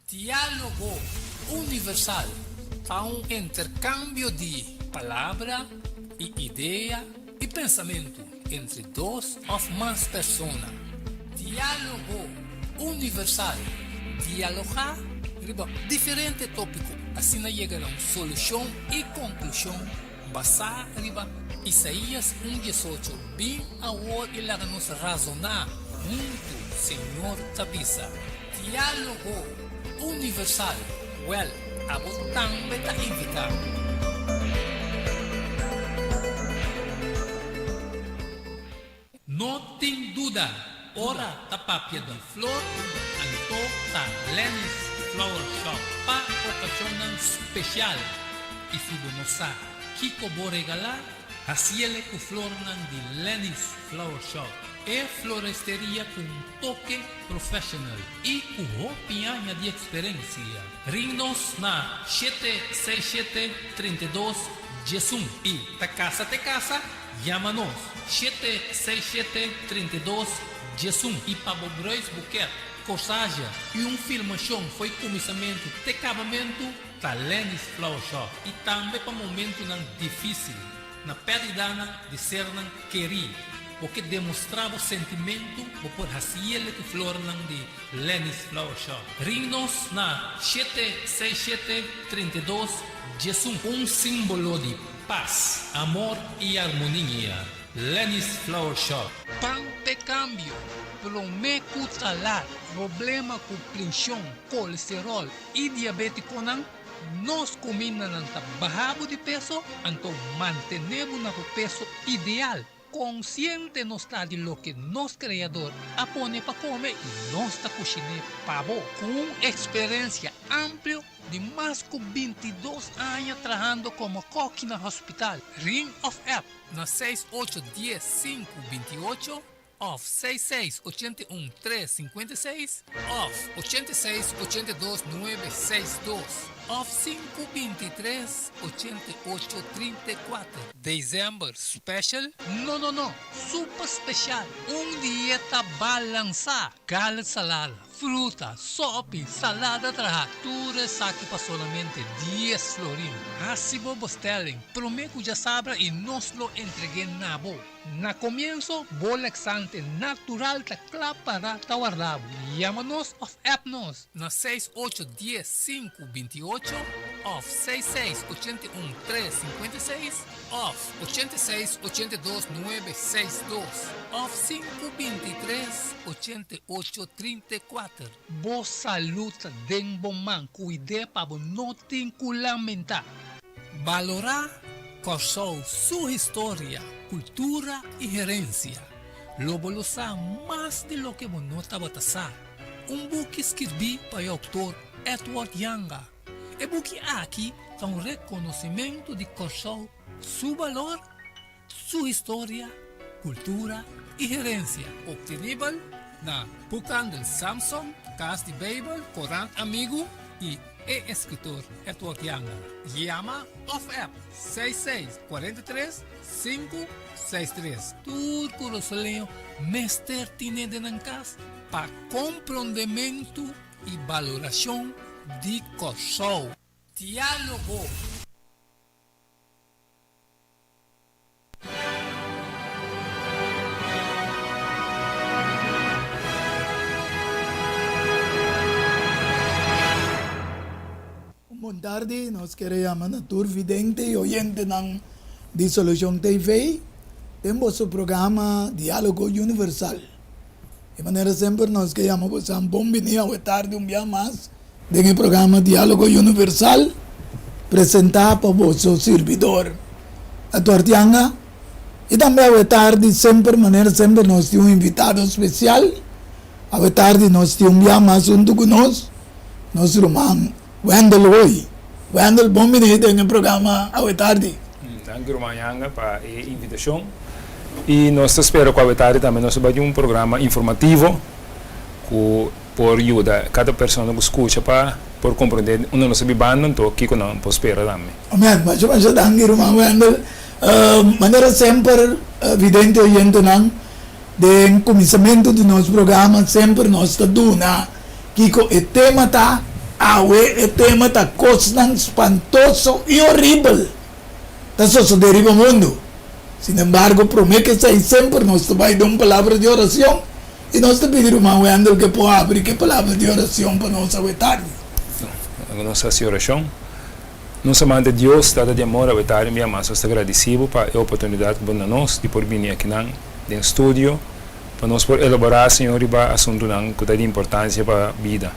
Diálogo Universal ta un interkambio di palabra i idea i pensamentu entre dos òf mas persona. Diálogo Universal, Dialogá riba diferente tópiko asina yega na un solushon i konklushon basá riba Isaías un diesocho, Bin awor i laga nos razoná huntu, Señor ta bisa. Diálogo Universal, Wèl, abo tambe ta invitá. No tin duda, ora ta papia di flor, anto ta Lenny's Flower Shop pa okashonnan spesial. I si bo no sa kiko bo regalá, hasiele ku flornan di Lenny's Flower Shop, e floresteria ku un toke professional i ku hopi aña di eksperensia. Ring nos na 767 32 11 i ta kasa te kasa, yama nos 767 32 11 i pa bo bruidsboeket, corsage i un filmashon fo'i kuminsamentu te kabamentu ta Lenny's Flower Shop i tambe pa momentunan difísil. Na pèrdidanan di sernan kerí, bo ke demostrá bo sentimentu, bo por hasiele ku flornan di Lenny's Flower Shop. Ring nos na 767 32 11. Un símbolo di pas, amor i armonia. Lenny's Flower Shop. Pan p'e kambio, promé ku ta lat. Problema ku prenshon, kolesteròl i diabétikonan. Nos kumindanan ta baha bo di peso, anto mantené bo na bo peso ideal. Konsiente nos ta di loke nos Kreador a pone pa kome i nos ta kushiné pa bo. Ku un eksperensia amplio di mas ku 22 aña trahando komo kòki na hospital, ring òf app na seis ocho dies sinku binti ocho òf seis seis 81 3 56 òf 86 82 nuebe seis dos òf sinku 23 88 34. December special? No no no! Super special! Un dieta balansá! Garlic salada, fruta, sopi, salada traha, tur esaki pa solamente 10 florin. Hasi bo bestelling promé ku djasabra i nos lo entreg'é na bo. Na komienso, bo laxante natural ta kla para ta warda bo. Yama nos òf app nos na seis ocho dies sinku 28 òf seis seis 81 tres 56 òf 86 82 nuebe seis dos òf sinku 23 88 34. Bo salú ta den bo man, kuid'é pa bo no tin ku lamentá. Balorá Kòrsou su historia, kultura i herensia. Lo bo lo sa mas di loke bo no tabata sa. Un buki skirbí pa e outor Edward Janga. E buki aki ta un rekonosimentu di Kòrsou su balor, su historia, kultura i herensia. Optenibel na Boekhandel Samson, Kas di Beibel, Korant Amigu i e eskritor Edward Janga. Yama òf app 66 43 563. Tur kurasoleño mester tine den nan kas pa komprondementu i balorashon di Kòrsou. Diálogo. Un bon tardi, nos kere yama na tur vidente y oyentenan di Solucion TV den boso programa Dialogo Universal. Di manera semper nos ke yama bosan bon bini awe tardi un bia mas den e programa Dialogo Universal presenta pa boso sirbidor Edward Yanga y tambe awe tardi semper manera semper nos tin un invitado special. Awe tardi nos tin un bia mas huntu ku nos, nos ruman Wendell Hoy. Wendell, bon bini den e programa awe tardi. Danki ruman Yanga pa e invitashon i nos ta spera ku awe tardi tambe nos ta bai tin un programa informativo ku por yuda kada persona ku skucha pa por komprende unda nos ta bibando anto kiko nan por spera tambe. Amen. Masha masha danki ruman Wendell. Manera semper vidente oyentenan Den kuminsamentu di nos programa semper nos ta duna kiko e tema ta. Awe e tema ta kosnan spantoso i horibel ta sosodé riba mundu. Sinembargo, promé ku esei semper nos ta bai den un palabra di orashon i nos ta pidi ruman Wendell ku e por habri ku e palabra di orashon pa nos awe tardi. Laga nos hasi orashon. Nos amante Dios, Tata di amor, awe tardi mi ama nos ta gradisí Bo pa e oportunidat ku Bo duna nos di por bini akinan den studio pa nos por elaborá, Señor, riba asuntunan ku ta di importansia pa bida.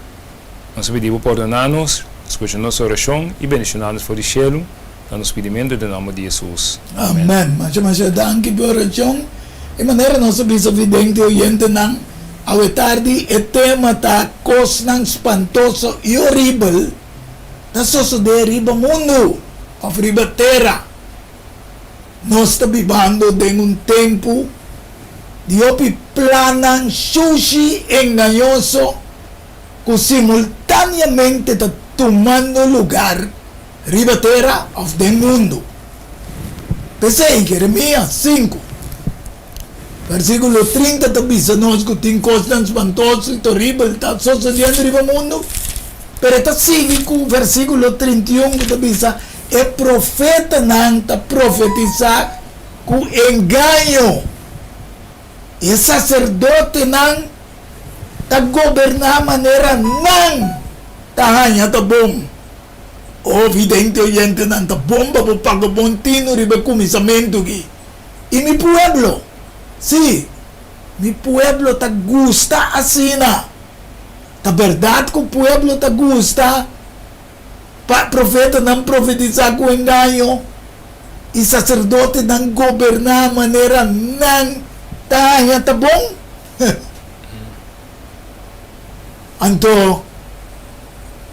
Nos ta pidi Bo pordoná nos, skucha nos orashon i bendishoná nos for di shelu, na nos pidimentu den nòmber di Hesus. Amèn. Masha masha danki pa e orashon. E manera nos ta bisa vidente oyentenan awe tardi e tema ta Kosnan spantoso i horibel ta sosodé riba mundu òf riba tera. Nos ta bibando den un tempu di hopi plannan shushi engañoso ku simultáneamente ta tumando lugar riba tera òf den mundu. P'esei, Jeremías sinku, versíkulo 30 ta bisa nos ku tin kosnan spantoso i toribel ta sosodiendo riba mundu, pero e ta sigui ku versíkulo 31 ku ta bisa, E profetanan ta profetisá ku engaño, i e saserdotenan ta goberná manera nan ta haña ta bon. O vidente oyentenan, ta bon pa bo paga bon tinu riba e kuminsamentu aki. I mi pueblo, sí, mi pueblo ta gusta asina. Ta bèrdat ku pueblo ta gusta pa profetanan profetisá ku engaño i saserdotenan goberná manera nan ta haña ta bon? Anto,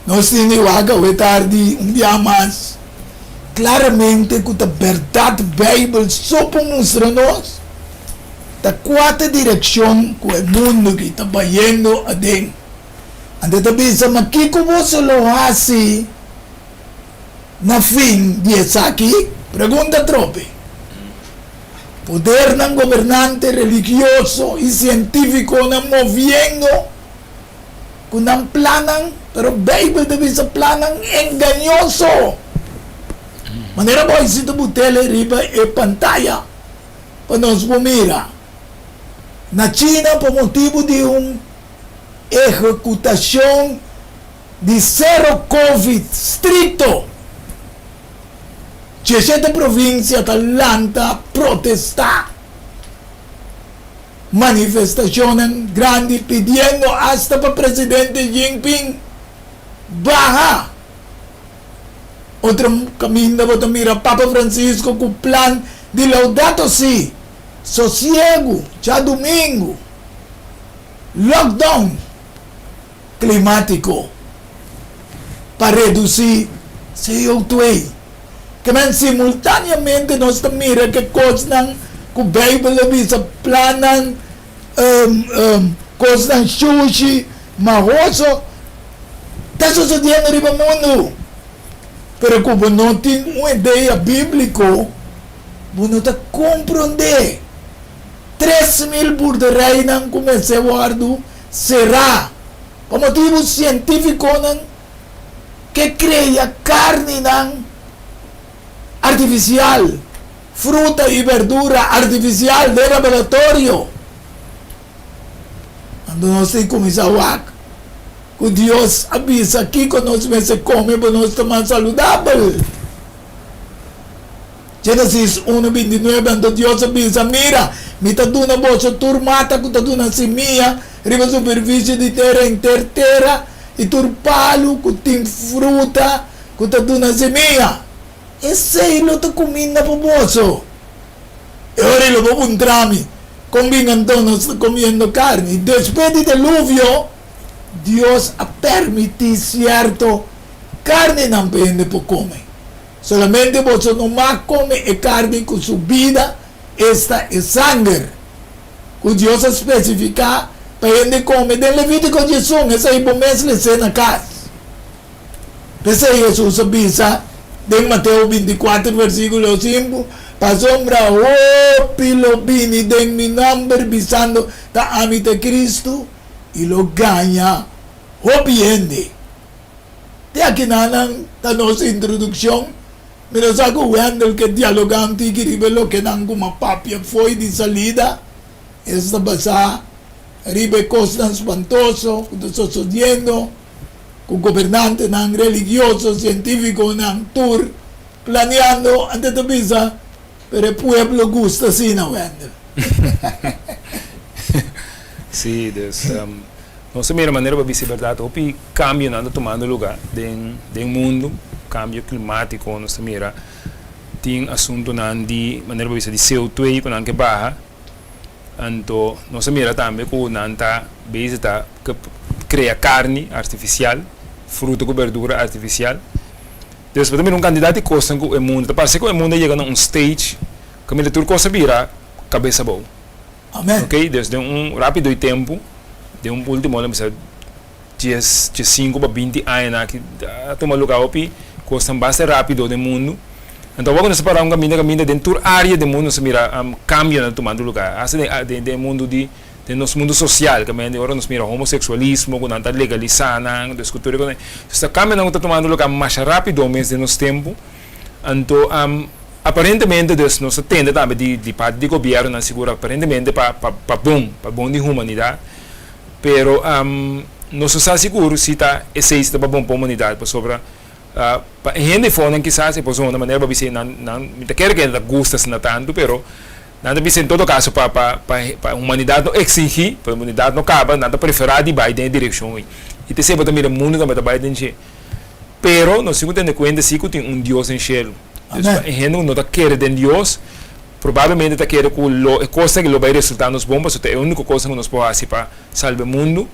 nos tin di wak awe tardi un bia mas klaramente ku ta bèrdat Beibel so por mustra nos ta kua ta direkshon ku e mundu aki ta bayendo aden. Anto e ta bisa, Ma kiko boso lo hasi na fin di esaki? Pregunta trope. Podernan gobernante religioso i sientífikonan moviendo ku nan plannan, pero Beibel ta bisa plannan engañoso. Manera bo a sita butele riba e pantaya pa nos por mira. Na China pa motibu di un ehekutashon di sero covid strikto, Diesshete provinsia ta lanta protestá. Manifestashonnan grandi pidiendo asta pa presidente Jinping baha. Otro kaminda bo ta mira Papa Francisco ku plan di Laudato Si, sosiegu djadumingu, lockdown klimátiko pa redusí CO2. Kemen simultáneamente nos ta mira ke kosnan ku Beibel a bisa, plannan, kosnan shushi, mahoso ta sosodiendo riba mundu. Pero ku bo no tin un idea bíbliko, bo no ta komprondé. 3000 boerderijnan ku mester wòrdu será pa motibu sientífikonan ke krea karninan artifisial, fruta i berdura artifisial den laboratorio. Anto nos tin kuminsá wak ku Dios a bisa kiko nos mester kome pa nos ta mas saludabel. Génesis unu 29 Anto Dios a bisa, Mira, mi ta duna boso tur mata ku ta duna simia riba superfisie di tera henter tera, i tur palu ku tin fruta ku ta duna simia. Esei lo ta kuminda pa boso. E ora ei lo bo puntra mi, Kon bin anto nos ta komiendo karni? Despues di deluvio, Dios a permití sierto karninan pa hende por kome. Solamente boso no mag kome e karni ku su bida, esta e sanger, ku Dios a spesifiká pa hende kome den Levítiko 11, esei bo mes les'é na kas. P'esei Hesus a bisa den Mateo 24 versíkulo 5, Pasobra hopi lo bini den mi nòmber bisando, Ta ami ta Kristu, i lo gaña hopi hende. Te akinanan ta nos introdukshon. Mi no sa ku Wendell ke dialogá un tiki riba e lokenan ku m'a papia fo'i di salida. Esta basá riba e kosnan spantoso ku ta sosodiendo ku gobernantenan religioso, sientífikonan tur planeando. Ante ta bisa, pero e pueblo gusta asina, Wendell. Sí, dus nos ta mira manera pa bisa e bèrdat hopi kambionan ta tumando lugá den den mundu, kambio klimátiko nos ta mira tin asuntunan di manera pa bisa di CO2 ku nan ke baha, anto nos ta mira tambe ku nan ta bezig ta krea karni artifisial, fruta ku berdura artifisial. Dus bo ta mira un kantidat di kosnan ku e mundu ta parse ku e mundu a yega na un stage kaminda tur kos a bira kabes abou. Amen. Ok, dus den un rapido y tempu, den un ultimo lo bisa dies, diesinku pa binti añanan aki a tuma lugar hopi kosnan basta rapido den mundu. Anto awor ku nos ta para un kaminda kaminda den tur area den mundu nos ta mira kambionan ta tumando lugar, hasta den den e mundu di den nos mundu sosial kaminda ora nos mira homoseksualismo ku nan ta legalisa nan, dus ku tur e kosnan. Dus ta kambionan ku ta tumando lugar masha rapido mes den nos tempu. Anto aparentemente dus nos ta tende tambe di di parti di gobiernonan sigur aparentemente pa pa pa bon, pa bon di humanidad, pero nos no sa sigur si ta esey si ta pa bon pa humanidad pasobra pa e hende afonan kisas e por zona manera bo a bisa nan nan mi ta kere ke nan ta gusta asina tanto pero nan ta bisa en todo caso pa pa pa pa humanidad no extingi, pa humanidad no caba nan ta prefera di bay den e direccion ey y ta esey bo ta mira mundo tambe ta bay den dje. Pero nos tin ku tene kuenta si ku tin un Dios den shelu. Dus pa e hende ku no ta kere den Dios, probablemente ta kere ku lo e kosnan aki lo bai resultá nos bon, pasobra ta e úniko kosnan ku nos por hasi pa salba e mundu.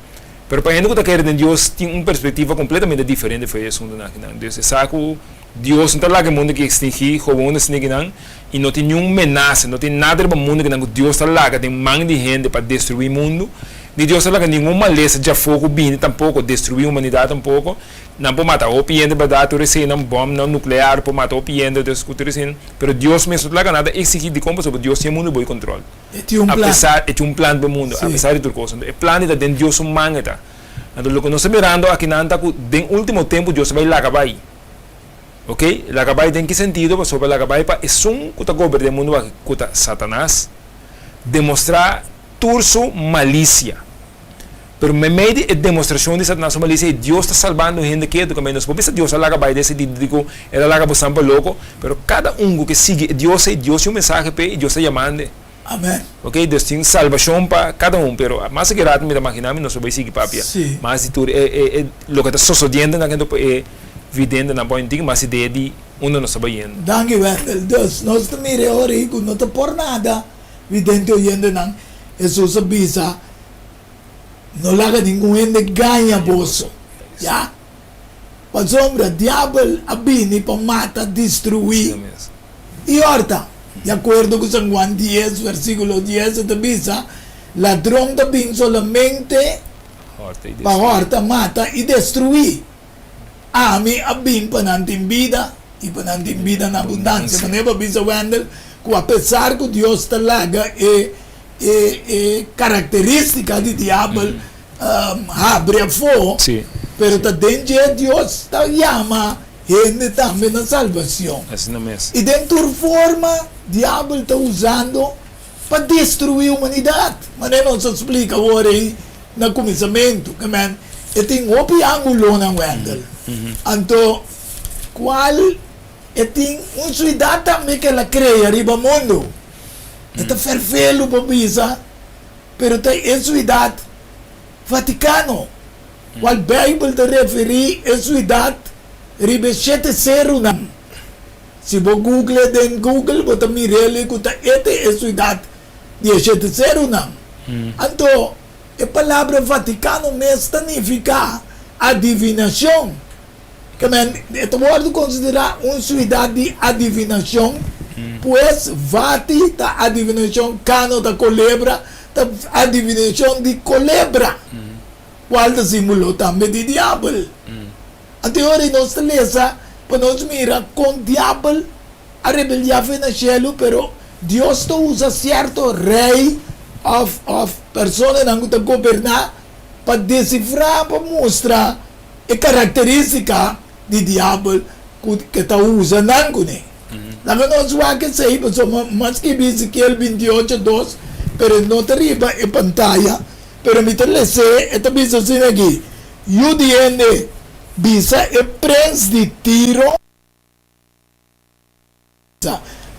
Pero pa e hende ku ta kere den Dios tin un perspektiva kompletamente diferente for e asuntunan akinan. Dus e sa ku Dios no ta laga e mundu aki ekstingí gewoon asina akinan i no tin niun menasa, no tin nada riba mundu akinan ku Dios ta laga den man di hende pa destruí mundu, ni Dios ta laga ningun malesa djafó ku bini tampoko destruí humanidat tampoko. Nan por mata hopi hende berdad tur eseinan bomnan nuclear por mata hopi hende dus cu tur eseinan pero Dios mes no ta laga nada exigi dicon pasobra Dios tin e mundo boy control E tin un plan. apesar e tin un plan pa e mundo Sí. apesar di tur cos anto e plan di ta den Dios su man e ta anto loke nos ta mirando akinan ta cu den ultimo tempo Dios ta bay laga bay ok laga bay den ki sentido pasobra laga bay pa esun cu ta goberna e mundo aki cu ta Satanas demostra tur su malicia. Pero meimei di e demostrashon di Satanas su malisia ei, Dios ta salbando hende ketu. Kambia nos por bisa Dios a laga bai den sentido di ku El a laga bosan pa loko, pero kada un ku ke sigui e Dios ei, Dios tin un mensahe p'e i Dios ta yamand'e. Amen. Ok, Dios tin salbashon pa kada un, pero mas aki rato mi ta magina mi nos lo bai sigui papia Sí. mas di tur e e e loke ta sosodiendo na kende e videntenan por tin mas idea di unda nos ta bayendo. Danki Wendel. Dus nos ta mira e ora ei ku no ta por nada vidente oyentenan, Hesus a bisa, No laga ningun hende gaña boso, ya. Pasobra diabel a bini pa mata, destruí i hòrta. Di akuerdo ku San Juan dies, versíkulo dies, e ta bisa, Ladron ta bin solamente pa hòrta, mata i destruí. Ami a bin pa nan tin bida i pa nan tin bida na abundansia. Manera bo a bisa, Wendell, ku apesar ku Dios ta laga e E e karakterístika di diabel habri afó, pero ta den dje Dios ta yama hende tambe na salbacion. Asina mes. I den tur forma diabel ta usando pa destruí humanidad, manera nos a splika awor ei na kuminsamentu. Ke men e tin hopi ángulonan, Wendell. Anto kual e tin un suidat tambe ke el a krea riba mundu. E ta fervelu pa bisa, pero ta e suidat Vatikano, kual Beibel ta referí e suidat riba e shete serunan. Si bo google den Google bo ta mir'el ku ta e ta e suidat di e shete serunan. Anto e palabra Vatikano mes ta nifiká adivinashon. Ke men e ta wòrdu konsiderá un suidat di adivinashon, pues Vati ta adivinashon, Kano ta kolebra, ta adivinashon di kolebra, kual ta símbolo tambe di diabel. Anto e ora ei nos ta lesa pa nos mira kon diabel a rebeldiá fe na shelu, pero Dios ta usa sierto rei òf òf personanan ku ta goberná pa desifrá, pa mustra. E karakterístika di diabel ku ke ta usa nan kuné. Laga nos wak esei pasobra mi a skibi Ezekiel 28, 2, pero e no ta riba e pantaya, pero mi ta les'é, e ta bisa asina aki, Yu di hende, bisa e prens di Tiro,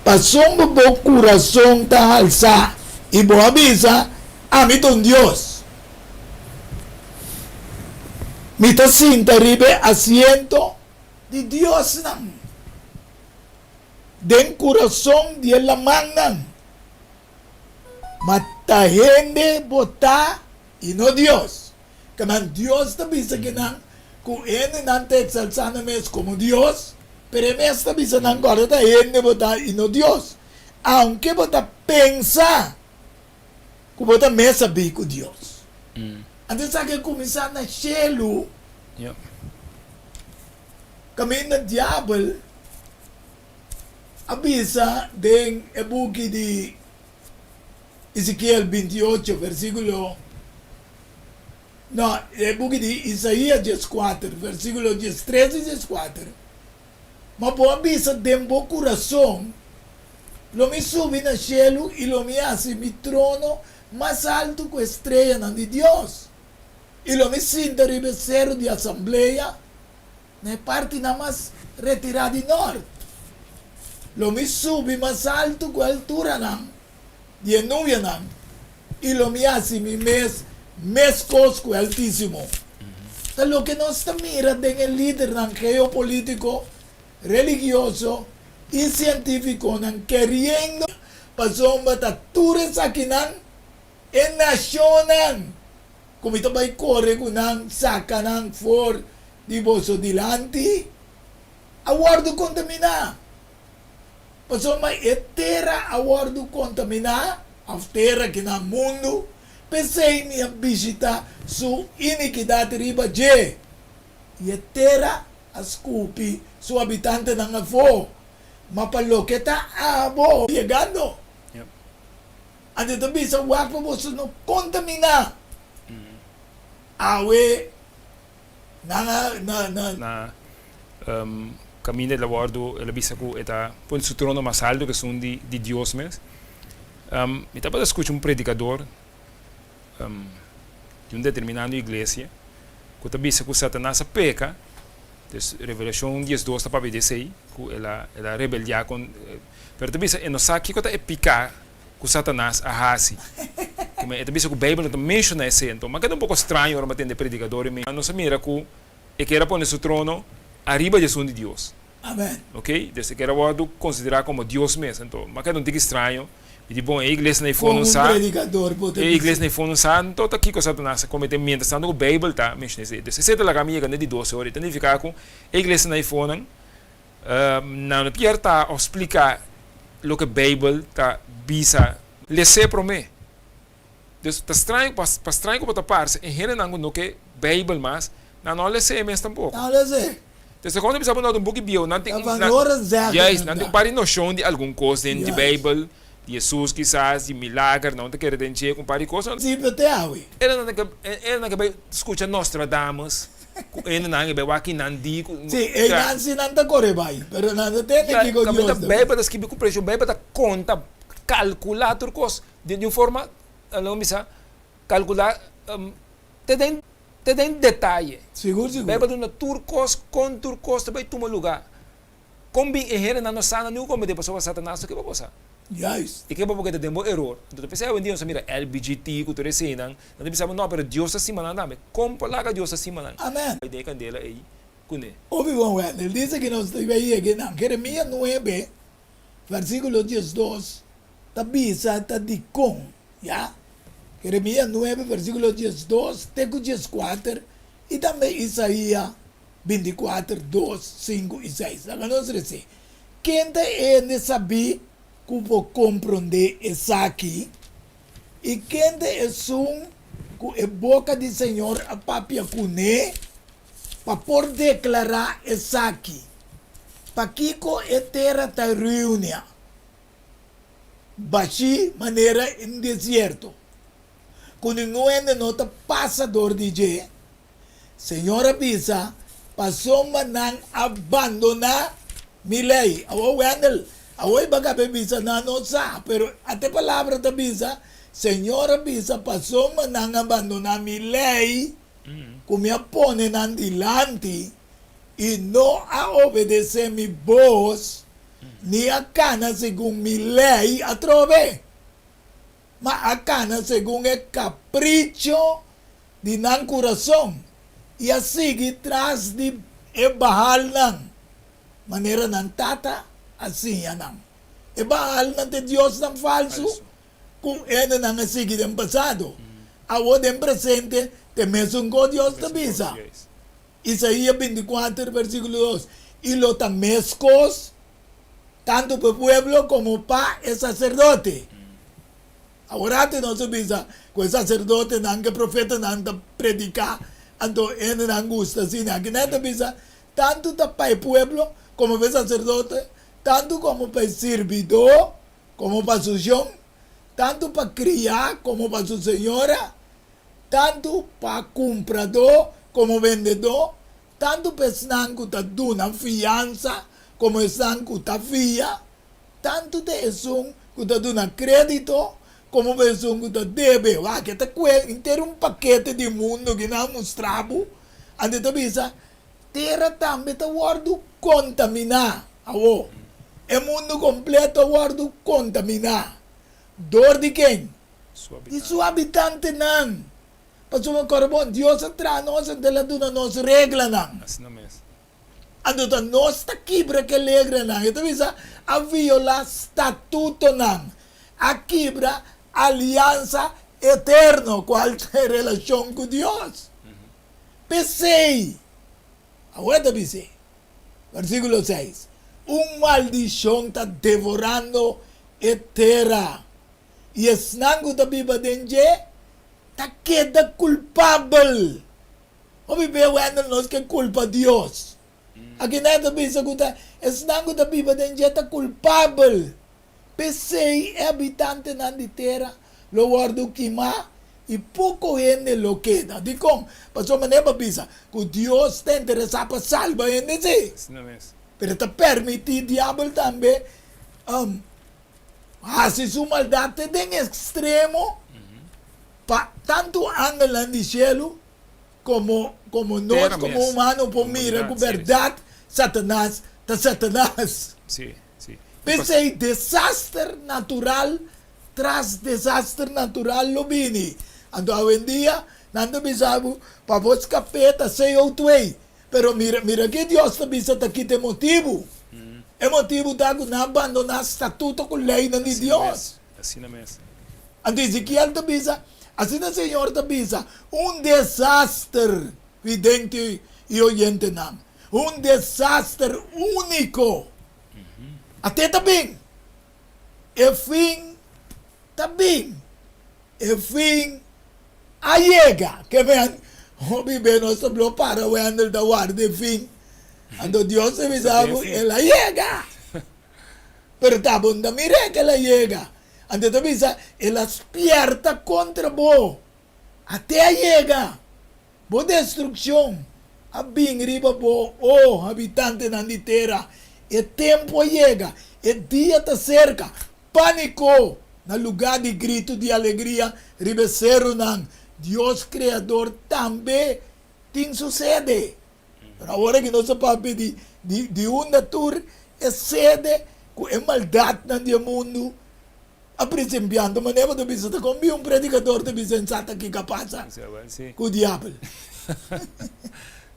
Pasobra bo kurason ta halsá i bo a bisa, Ami ta un dios. Mi ta sinta riba e asiento di diosnan, den kurason di e lamannan. Ma ta hende bo ta i no Dios. Kanan Dios ta bisa ki nan ku hendenan ta eksalsá nan mes komo Dios, pero e mes ta bisa nan ku ora ta hende bo ta i no Dios, aunke bo ta pensa ku bo ta mes sabí ku Dios. Anto esaki a kuminsá na shelu, kaminda Diabel a bisa den e buki di Ezekiel 28, versíkulo, no, e buki di Isaías 14, versíkulo 13 i 14, Ma bo a bisa den bo kurason, Lo mi subi na shelu i lo mi hasi mi trono mas altu ku e streanan di Dios, i lo mi sinta riba e seru di asamblea na e partinan mas retirá di nòrt. Lo mi subi mas altu ku e alturanan di e nubianan, i lo mi hasi mi mes meskos ku e Altísimo. Ta loke nos ta mira den e lidernan geopolítiko, religioso i sientífikonan keriendo pasobra ta tur esakinan e nashonnan ku mi ta bai kore ku nan saka nan for di boso dilanti a wòrdu kontaminá. Pasobra e tera a wòrdu kontaminá, òf tera ki na mundu, p'esei mi a bishitá su inikidat riba dje, i e tera a skupi su habitantenan afó. Ma pa loke ta abo yegando, anto ta bisa wak pa boso no kontaminá. Awe nan a na na. Na kaminda el a wòrdu, el a bisa ku e ta pone su trono mas altu ku esun di di Dios mes. Mi tabata skucha un predikador di un determinando iglesia ku ta bisa ku Satanas a peka, dus Revelashon 12 ta papia di esei, ku el a el a rebeldiá kon, pero ta bisa e no sa kiko ta e piká ku Satanas a hasi. Kuma e ta bisa ku Beibel no ta menshoná esei. Anto, m'a keda un poko straño ora m'a tende e predikador i mi nos a mira ku e kier a pone su trono ariba di esun di Dios. Amen. Oke, dus e kier a wòrdu konsiderá komo Dios mes. Anto, m'a keda un tiki straño. Mi di, Bon, e iglesia na e fondo Kon un sa, predikador por ta e bisa? iglesia na e fondo sa, anto ta kiko Satanas a kometé miéntras tantu ku Beibel ta menshoná esei. Dus esei ta laga mi yega na e di dos ora. E ta nifiká ku e iglesia na e fonan Nan no kier ta of splica loke Bijbel ta bisa. Les'é promé. Dus ta straño, pa straño ku bo ta parse, e hendenan ku no ke Bijbel mas, nan no a les'é mes tampoko. Nan a les'é. Entonces kon ta bisa bo no ta un buki bieu, nan tin Ta un, van nan, horen zeggen juist, nan nan tin ta. un par di noshon di algun kos den di Juist. Bijbel, di Hesus kisas, di milager, nan ta kere den dje ku un par di kos. Principio te awe. Hendenan ta ke, hendenan ke bai skucha Nostradamus. Ku hendenan e bai wak ki nan di ku. Sí, einan sí nan ta kore bai, pero nan ta tende kiko Dios ta bisa. Beibel ta skibi ku preshon, Beibel ta konta, kalkulá tur kos di un forma, lo bisa, kalkulá te den te den detaye. Sigur, sigur. Beibel ta duna tur kos, kon tur kos ta bai tuma lugá. Kon bin e hendenan no sa nan niun komedé pasobra Satanas no ke pa bo sa. Juist. E ke pa bo keda den bo eror. Anto ta p'esei awendia nos ta mira LBGT ku tur eseinan, nan ta bisa bo no pero Dios ta stima nan tambe. Kon por laga Dios ta stima nan? Amen. Bai den e kandela ei kuné. Obi bon Wendel, dice ki nos ta iba yega einan. Jeremia 9, versiculo 12 ta bisa ta dikon, ya. Jeremia 9, versiculo 12 te ku 14 i tambe Isaia 24, 2, 5 i 6. Laga nos resé. Ken ta e hende sabí ku por komprondé esaki? I ken ta esun ku e boka di Señor a papia kuné pa por deklará esaki? Pakiko e tera ta reunia bashí manera un desierto, ku ningun hende no ta pasa dor di dje? Señor a bisa. Pasobra nan a bandoná mi lei. Awor Wendell, awor e bakabe bisa nan no sa, pero ata e palabra ta bisa, Señor a bisa, pasobra nan a bandoná mi lei ku mi a pone nan dilanti i no a obedesé mi bos, ni a kana segun mi lei atrobe, ma a kana segun e kapricho di nan kurason i a sigui tras di e Baalnan, manera nan tata a siña nan. E Baalnan ta e diosnan falsu ku hendenan a sigui den pasado. Awor den presente ta e mesun kos Dios ta bisa. Isaías bintikuater versíkulo dos, I lo ta meskos tantu pa e pueblo komo pa e saserdote. Awor antes nos a bisa ku e saserdotenan ku e profetanan ta prediká, anto hendenan gusta asina. Aki nan ta bisa tantu ta pa e pueblo komo pa e saserdote, tantu komo pa e sirbidó komo pa su shon, tantu pa kriá komo pa su señora, tantu pa kumpradó komo bendedó, tantu pa esnan ku ta duna fiansa komo esnan ku ta fia, tantu ta esun ku ta duna krédito komo pa esun ku ta debe. Wak, e ta kue henter un pakete di mundu ku nan a mustra bo, anto e ta bisa, Tera tambe ta wòrdu kontaminá. Awor, e mundu kompleto a wòrdu kontaminá. Dor di ken? Di su habitantenan. Pasobra kòrda bon, Dios a traha nos anto el a duna nos reglanan. Anto ta nos ta kibra ke legranan. E ta bisa, a violá statutonan, a kibra aliansa eterno, kual ta e relashon ku Dios. P'esei, awor e ta bis'é, versíkulo seis, Un maldishon ta devorando e tera, i esnan ku ta biba den dje ta keda kulpabel. Hopi bia wendel nos ke kulpa Dios. Aki nan e ta bisa ku ta esnan ku ta biba den dje ta kulpabel. P'esei e habitantenan di tera lo wòrdu kimá i poko hende lo keda. Dikon? Pasobra manera bo a bisa ku Dios ta interesá pa salba hende sí. Pero e ta permití diabel tambe hasi su maldat te den ekstremo pa tantu angelnan di shelu komo komo nos komo humano por mira ku bèrdat Satanas ta Satanas. P'esei desaster natural tras desaster natural lo bini. Anto awendia nan ta bisa bo pa bo skap'é ta CO2. Pero mira mira ke Dios ta bisa ta kita e motibu. E motibu ta ku nan a bandoná statuto ku leinan di Dios. Anto Ezekiel ta bisa, Asina Señor ta bisa, Un desaster, vidente i oyentenan, un desaster úniko. Ate ta bin. E fin ta bin. E fin a yega. Ke men, hopi be nos ta blo para Wendel ta warda e fin. Anto Dios ta bisa bo, el a yega. Pero ta bo no ta mir'é ke el a yega. Anto e ta bisa, el a spierta kontra bo. Ate a yega. Bo destrukshon a bin riba bo, o habitantenan di tera. E tempu a yega, e dia ta serka. Pániko! Na lugá di gritu di alegria riba e serunan, Dios Kreador tambe tin su sede. Pero awor aki nos ta papia di di unda tur e sede ku e maldatnan di e mundu a prinsipia. Anto manera bo ta bisa ta kon bin un predikador ta bisa en sa ta kiko a pasa ku diabel.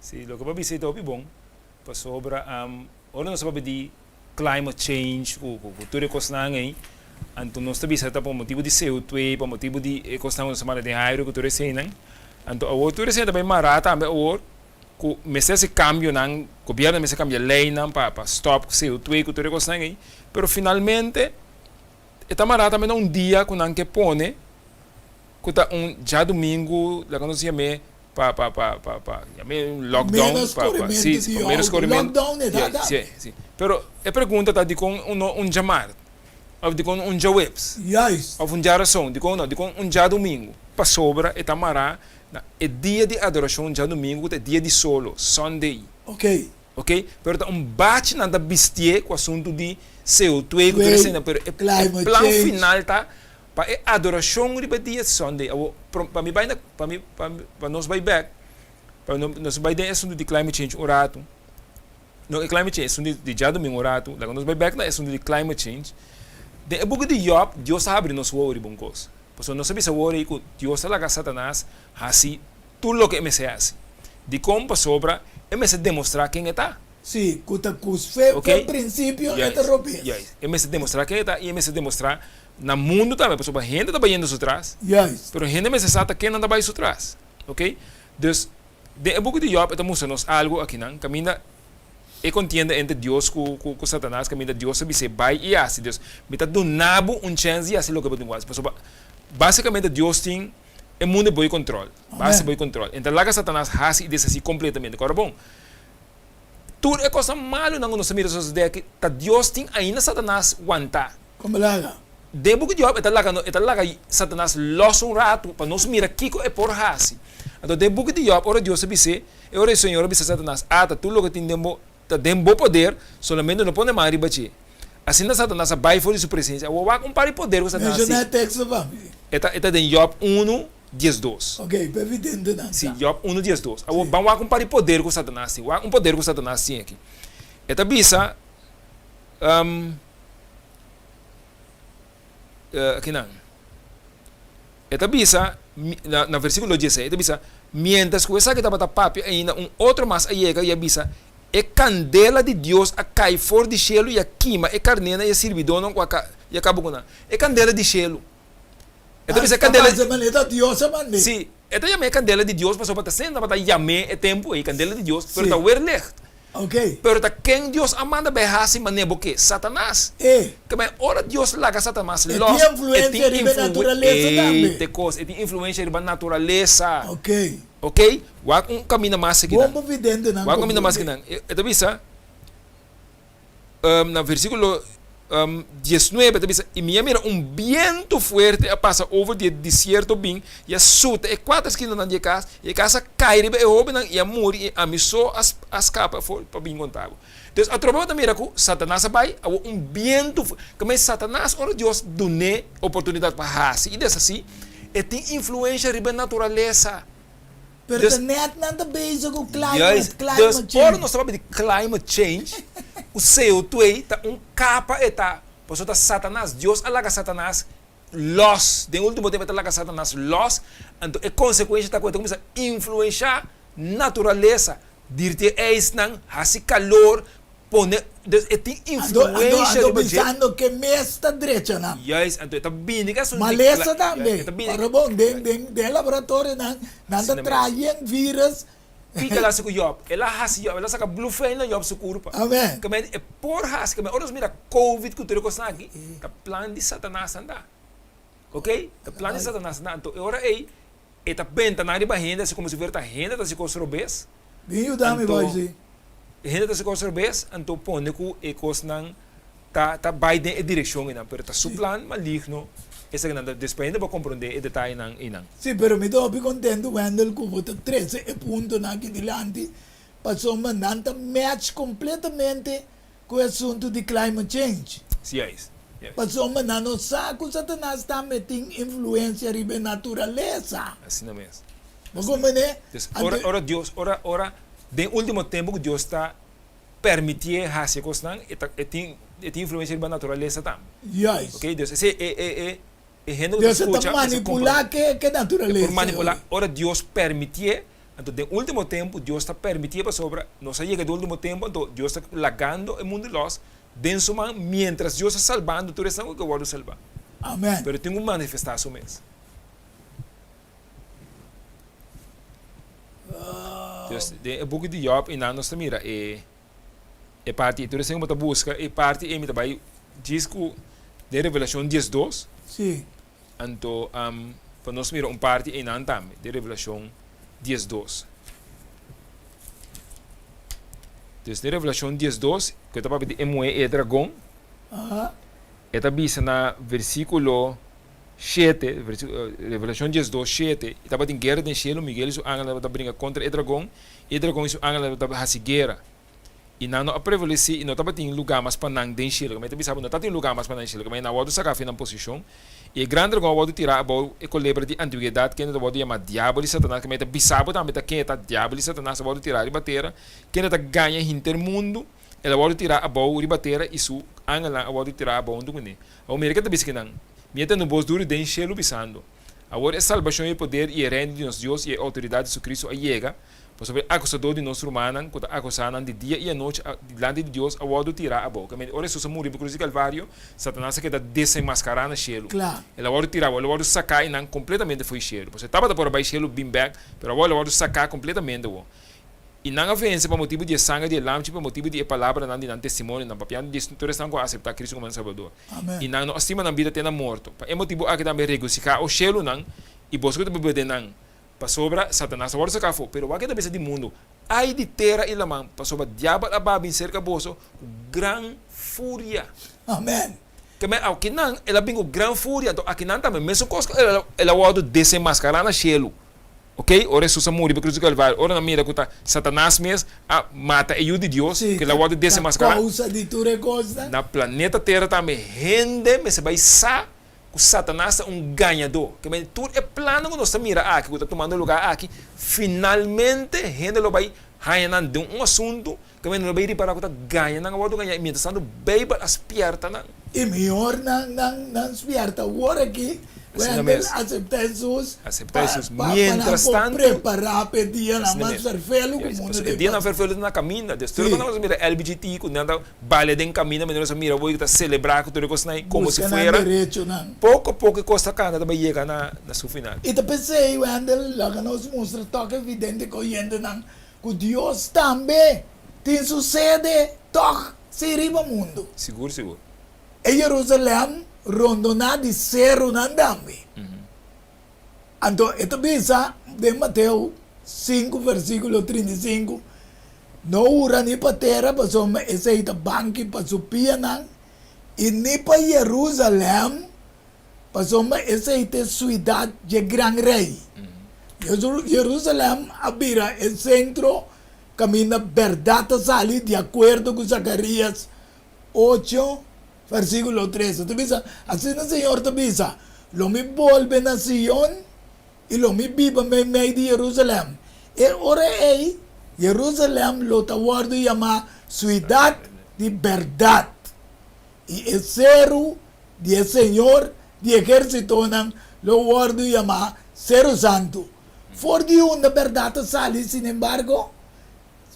Si, loke bo a bisa ei ta hopi bon, pasobra ora nos a papia di climate change ku tur e kosnan ei, anto nos ta bisa ta pa motibu di CO2, pa motibu di e kosnan ku nos ta manda den aire ku tur eseinan. Anto awor tur esei ta bai mará tambe awor ku mester hasi kambionan, gobièrnu mester kambia leinan pa stòp CO2 ku tur e kosnan ei, pero finalmente E ta mará tambe na un dia ku nan ke pone ku ta un djadumingu, laga nos yam'é pa pa pa pa pa yam'é un lockdown Menos pa pa korementu si di si pa menos outo. korementu Lockdown e ya ta si si pero e pregunta ta dikon un no un djamart òf dikon un djaweps Juist. òf un djarason dikon no dikon un djadumingu pasobra e ta mará na e dia di adorashon djadumingu ku ta e dia di solo, Sunday. Ok. Ok, pero ta un bachi nan ta bistié ku asuntu di CO2 ku tur esei, pero e plan final ta pa e adorashon riba dia Sunday. Awor, pa mi bai na, pa mi, pa nos bai bèk, pa nos bai den e asuntu di climate change un ratu, no e climate change, asuntu di djadumingu un ratu, laga nos bai bèk na e asuntu di climate change. Den e buki di Job, Dios a habri nos wowo riba un kos. Pasobra nos a bisa awor ei ku Dios a laga Satanas hasi Tur loke e mester hasi. Dikon? Pasobra e mester demostrá ken e ta. Sí, ku ta ku fe Oké? prinsipio e ta Juist, robes. juist. E mester demostrá ken e ta i e mester demostrá na mundu tambe, pasobra hende ta bayendo su tras, Juist. pero hende mester sa ta ken nan ta bai su tras. Oké? Dus, den e buki di Jòb e ta mustra nos algu akinan, kaminda e kontienda entre Dios ku ku ku Satanas, kaminda Dios a bis'é bai i hasi. Dus, mi ta duna bo un chèns di hasi loke bo tin ku hasi, pasobra básikamente Dios tin. E mundu e boi control. Basta boi control. Enta laga Satanas haci y deshaci completamente. Cora bon. Tur e cosnan malunan cu nos ta mira sosode aki, ta Dios tin ainda Satanas wanta. Como laga? Den buki di Job e ta laga e ta laga Satanas los un ratu pa nos mira kico e por haci. Anto den buki di Job ora Dios a bis'é, e ora e Señor a bisa Satanas, Ata, tur loke tin den bo ta den bo poder, solamente no pone man riba dje. Asina Satanas a bai for di su presensia. Awor wak un par di poder ku Satanas tin. Menshoná e teksto pa mi. E ta e ta den Job unu, diesdos. Ok, pa evidente nan ta. Si, Job unu, diesdos. Awor ban wak un par di poder ku Satanas tin. Wak un poder ku Satanas tin aki. E ta bisa, akinan. E ta bisa, na na versíkulo dieseis, e ta bisa, Miéntras ku esaki tabata papia ainda, un otro mas a yega i a bisa, E kandela di Dios a kai for di shelu i a kima e karnénan i e sirbidónan ku a ka i a kaba ku nan. E kandela di shelu. E ta bisa e kandela. Ta manera ta Dios a mand'é. Sí, e ta yam'é e kandela di Dios pasobra ta asina tabata yam'é e tempu ei, kandela di Dios, pero ta weerlicht. Ok. Pero ta ken Dios a manda bai hasi manera bo ke? Satanas. E. Ke bai ora Dios laga Satanas E los, tin e influencia tin riba e influe naturalesa tambe. Ey te kos, e tin influencia riba naturalesa. Ok. Ok, wak un kaminda mas akinan. Bon pa videntenan Wak un kaminda mas komprende. akinan. E ta bisa, na versíkulo diesnuebe, e ta bisa, I mi a mira un bientu fuerte a pasa over di e desierto bin i a suta e kuater skinanan di e kas, i e kas a kai riba e hóbennan i a muri, i ami so a skapa afó pa bin konta bo. Entonces, atrobe bo ta mira ku Satanas a bai, awor un bientu fu, kome Satanas ora Dios dun'é oportunidat pa hasi i deshasí, e tin influensha riba e naturalesa. Pero Dus, ta net nan ta bezig ku climate, juist, climate dus ora change. nos ta papia di climate change, ku CO2 ta un kapa e ta, pasobra ta Satanas, Dios a laga Satanas lòs, den ultimo tempu e ta laga Satanas lòs, anto e konsekuensha ta ku e ta kuminsá influenshá naturalesa, Dirti e ijsnan, hasi kalor, pone, dus e tin Anto, anto, influensha anto riba dje. bisando ke mes ta drecha nan. Juist, anto e ta bini ke asuntu di Malesa kla, tambe. juist, e ta bini, Ora bon, den, juist. den, den e laboratorionan, nan ta Asina mes. traha yen virus. Kiko el a hasi ku Job? El a hasi Job, el a saka blufein na Job su kurpa. Amen. Ke men e por hasi, ke men ora nos mira covid ku tur e kosnan aki, ta plan di Satanas nan ta. Ok? Ta plan di Satanas nan ta. Anto e ora ei, E ta benta nan riba hende asi komo si fuera ta hende ta hasi kos robes. Bin yuda mi Anto boy si. hende ta hasi kos robes anto pone ku e kosnan ta ta bai den e direkshon einan pero ta su plan maligno esakinan ta despues hende por komprondé e detayenan einan. Si pero mi ta hopi kontentu Wendel ku bo ta trese e puntonan aki dilanti pasobra nan ta match kompletamente ku e asuntu di climate change. Si juist. Juist. Pasobra nan no sa ku Satanas tambe tin influensia riba e naturalesa. Asina mes. Bo komprendé? Dus ora, ora Dios, ora, ora den ultimo tempu ku Dios ta permitié hasi e kosnan, e ta, e tin, e tin influensia riba naturalesa tambe. Juist. Oké, dus esei e, e, e, e hende ku ta Dios ta skucha mester manipulá komprendé. ke, ke E por naturalesa. manipulá ora Dios permitié. Anto den ultimo tempu Dios ta permitié pasobra nos a yega den ultimo tempu anto Dios ta lagando e mundu los den su man mientras Dios ta salbando tur esnan ku ke wòrdu salbá. Amen. Pero tin ku manifestá su mes. Dus den e buki di Job einan nos ta mira e e parti ei. Tur esnan ku bo ta buska e parti ei mi ta bai djis ku den Revelashon diesdos. Sí. Anto, pa nos mira un parti einan tambe, den Revelashon diesdos. Dus den Revelashon diesdos, ku e ta papia di e muhé i e dragon, e ta bisa na versíkulo. Shete, Revelashon 12, shete, I tabatin guera den shelu, Miguel i su angelnan tabata bringa kontra e dragon, i e dragon i su angelnan tabata hasi guera. I nan no a prevalesé, i no tabatin lugá mas pa nan den shelu. Kamba e ta bisa bo, no tabatin lugá mas pa nan den shelu. Kamba nan a wòrdu saká for di nan posishon, i e gran dragon a wòrdu tirá abou, e kolebra di antiguedat, kende ta wòrdu yamá Diabel i Satanas. Kamba e ta bisa bo tambe ta ken e ta, Diabel i Satanas a wòrdu tirá riba tera, kende ta gaña henter mundu. El a wòrdu tirá abou riba tera, i su angelnan a wòrdu tirá abou huntu kuné. Awor mira ke ta bisa kinan, Mi a tende un bos duru den shelu bisando, Awor e salbashon i e poder i e reino di nos Dios i e outoridat di su Kristu a yega, pasobra e akusadó di nos rumannan ku ta akusá nan di dia i anochi dilanti di Dios a wòrdu tirá abou. Ke mende ora Hesus a muri riba krus di Kalvario, Satanas a keda desenmaskará na shelu. El a wòrdu tirá abou, el a wòrdu saká einan kompletamente fo'i shelu. Pasobra e tabata por a bai shelu bin bèk, pero awor el a wòrdu saká kompletamente awor. I nan a vense pa motibu di e sanger di e Lamchi, pa motibu di e palabranan di nan testimonionan, papiando di tur esnan ku a aseptá Kristu komo nan Salbador. I nan no a stima nan bida te na morto. Pa e motibu aki tambe regosihá, o shelunan, i boso ku ta biba den nan, pasobra Satanas a wòrdu saká afó. Pero wak e ta bisa di mundu, Ai di tera i laman, pasobra diabel a baha bin serka boso ku gran furia. Amen. Ke men akinan el a bin ku gran furia, anto akinan tambe mesun kos ku el a wòrdu desenmaskará na shelu. Ok, ora Hesus a muri pa krus di Kalvario, ora nan mira ku ta Satanas mes a mata e Yu di Dios, Sí, ku el a wòrdu ta desenmaskará, kousa di tur e kosnan. na planeta Tera tambe hende mester bai sa ku Satanas ta un gañadó. Ke men tur e plannan ku nos ta mira aki, ku ta tumando lugá aki, finalmente hende lo bai haña nan den un asuntu ke men lo bai ripará ku ta gaña nan a wòrdu gañá, i mientras tantu Beibel a spièrta nan. I mihor nan nan nan spièrta awor aki ku Asina hende mes. aseptá Hesus Aseptá pa Hesus. pa pa nan Mientras por tantu, prepará pa e dianan asina mas mes. ferfelu ku Juist. mundu Pasobra e ta dianan pasa. ferfelu ta na kaminda. Des tur Sí. ku nos a mira LBGT ku nan ta balia den kaminda manera nos a mira awor ku ta selebrá ku tur e kosnan ei komo si Buska nan fuera. derechonan. Poko poko e kos ta kana ta bai yega na na su final. I ta p'esei, Wendell, laga nos mustra tòg evidente ku oyentenan Ku Dios tambe tin su sede tòg si riba mundu. Sigur, sigur. E Jerusalèm rondoná di serunan tambe. Anto e ta bisa den Mateo sinku versíkulo 35, No hura ni pa tera, pasobra esei ta banki pa su pianan, i ni pa Jerusalèm, Pasobra esei ta e suidat dje gran rei. Jerusalèm a bira e sentro kaminda bèrdat ta sali di akuerdo ku Zakarías ocho, vèrsikulo tres. E ta bisa, Asina Señor ta bisa, Lo mi bolbe na Sion i lo mi biba meimei di Jerusalèm. E ora ei Jerusalèm lo ta wòrdu yamá suidat di bèrdat. I e seru di e Señor di ehérsitonan lo wòrdu yamá Seru Santu. For di unda bèrdat ta sali, sinembargo?